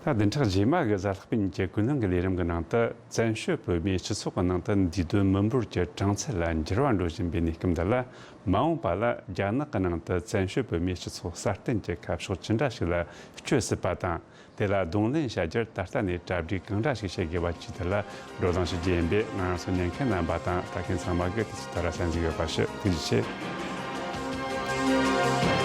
ད་བདུན་ཕྲག་རྗེས་མ་གི་གཟའ་ལྷག་པའི་ཉིན་གྱི་ཀུན་གླེང་གི་ལས་རིམ་གྱི་ནང་དུ། བཙན་བྱོལ་བོད་མིའི་སྤྱི་ཚོགས་ཀྱི་ནང་དུ་འདས་དོན་མི་འབོར་གྱི་གྲངས་ཚད་ལ་འགྱུར་བ་འགྲོ་བཞིན་པའི་གནས་སྐབས་འདི་ལ། མ་འོངས་པ་ལ་རྒྱ་ནག་གི་ནང་དུ་བཙན་བྱོལ་བོད་མིའི་སྤྱི་ཚོགས་སྲ་བརྟན་གྱི་ཁ་ཕྱོགས་ཅི་འདྲ་ཞིག་ལ་བསྐྱོད་སྲིད་པ་དང་། དེ་ལ་གདོང་ལེན་བྱ་རྒྱུར་ད་ལྟ་ནས་གྲ་སྒྲིག་གང་འདྲ་ཞིག་བྱེད་དགོས་པ་བཅས་ཐད་ལ་བགྲོ་གླེང་ཞུ་རྒྱུ་ཡིན་པས། ང་རང་ཚོ་ཉན་མཁན་རྣམ་པ་དང་ལྟ་མཁན་ཚང་མ་གིས་དུས་ཚོད་ཐོག་ར་གསན་གཟིགས་ཡོད་པ་ཞུ། ཐུགས་རྗེ་ཆེ།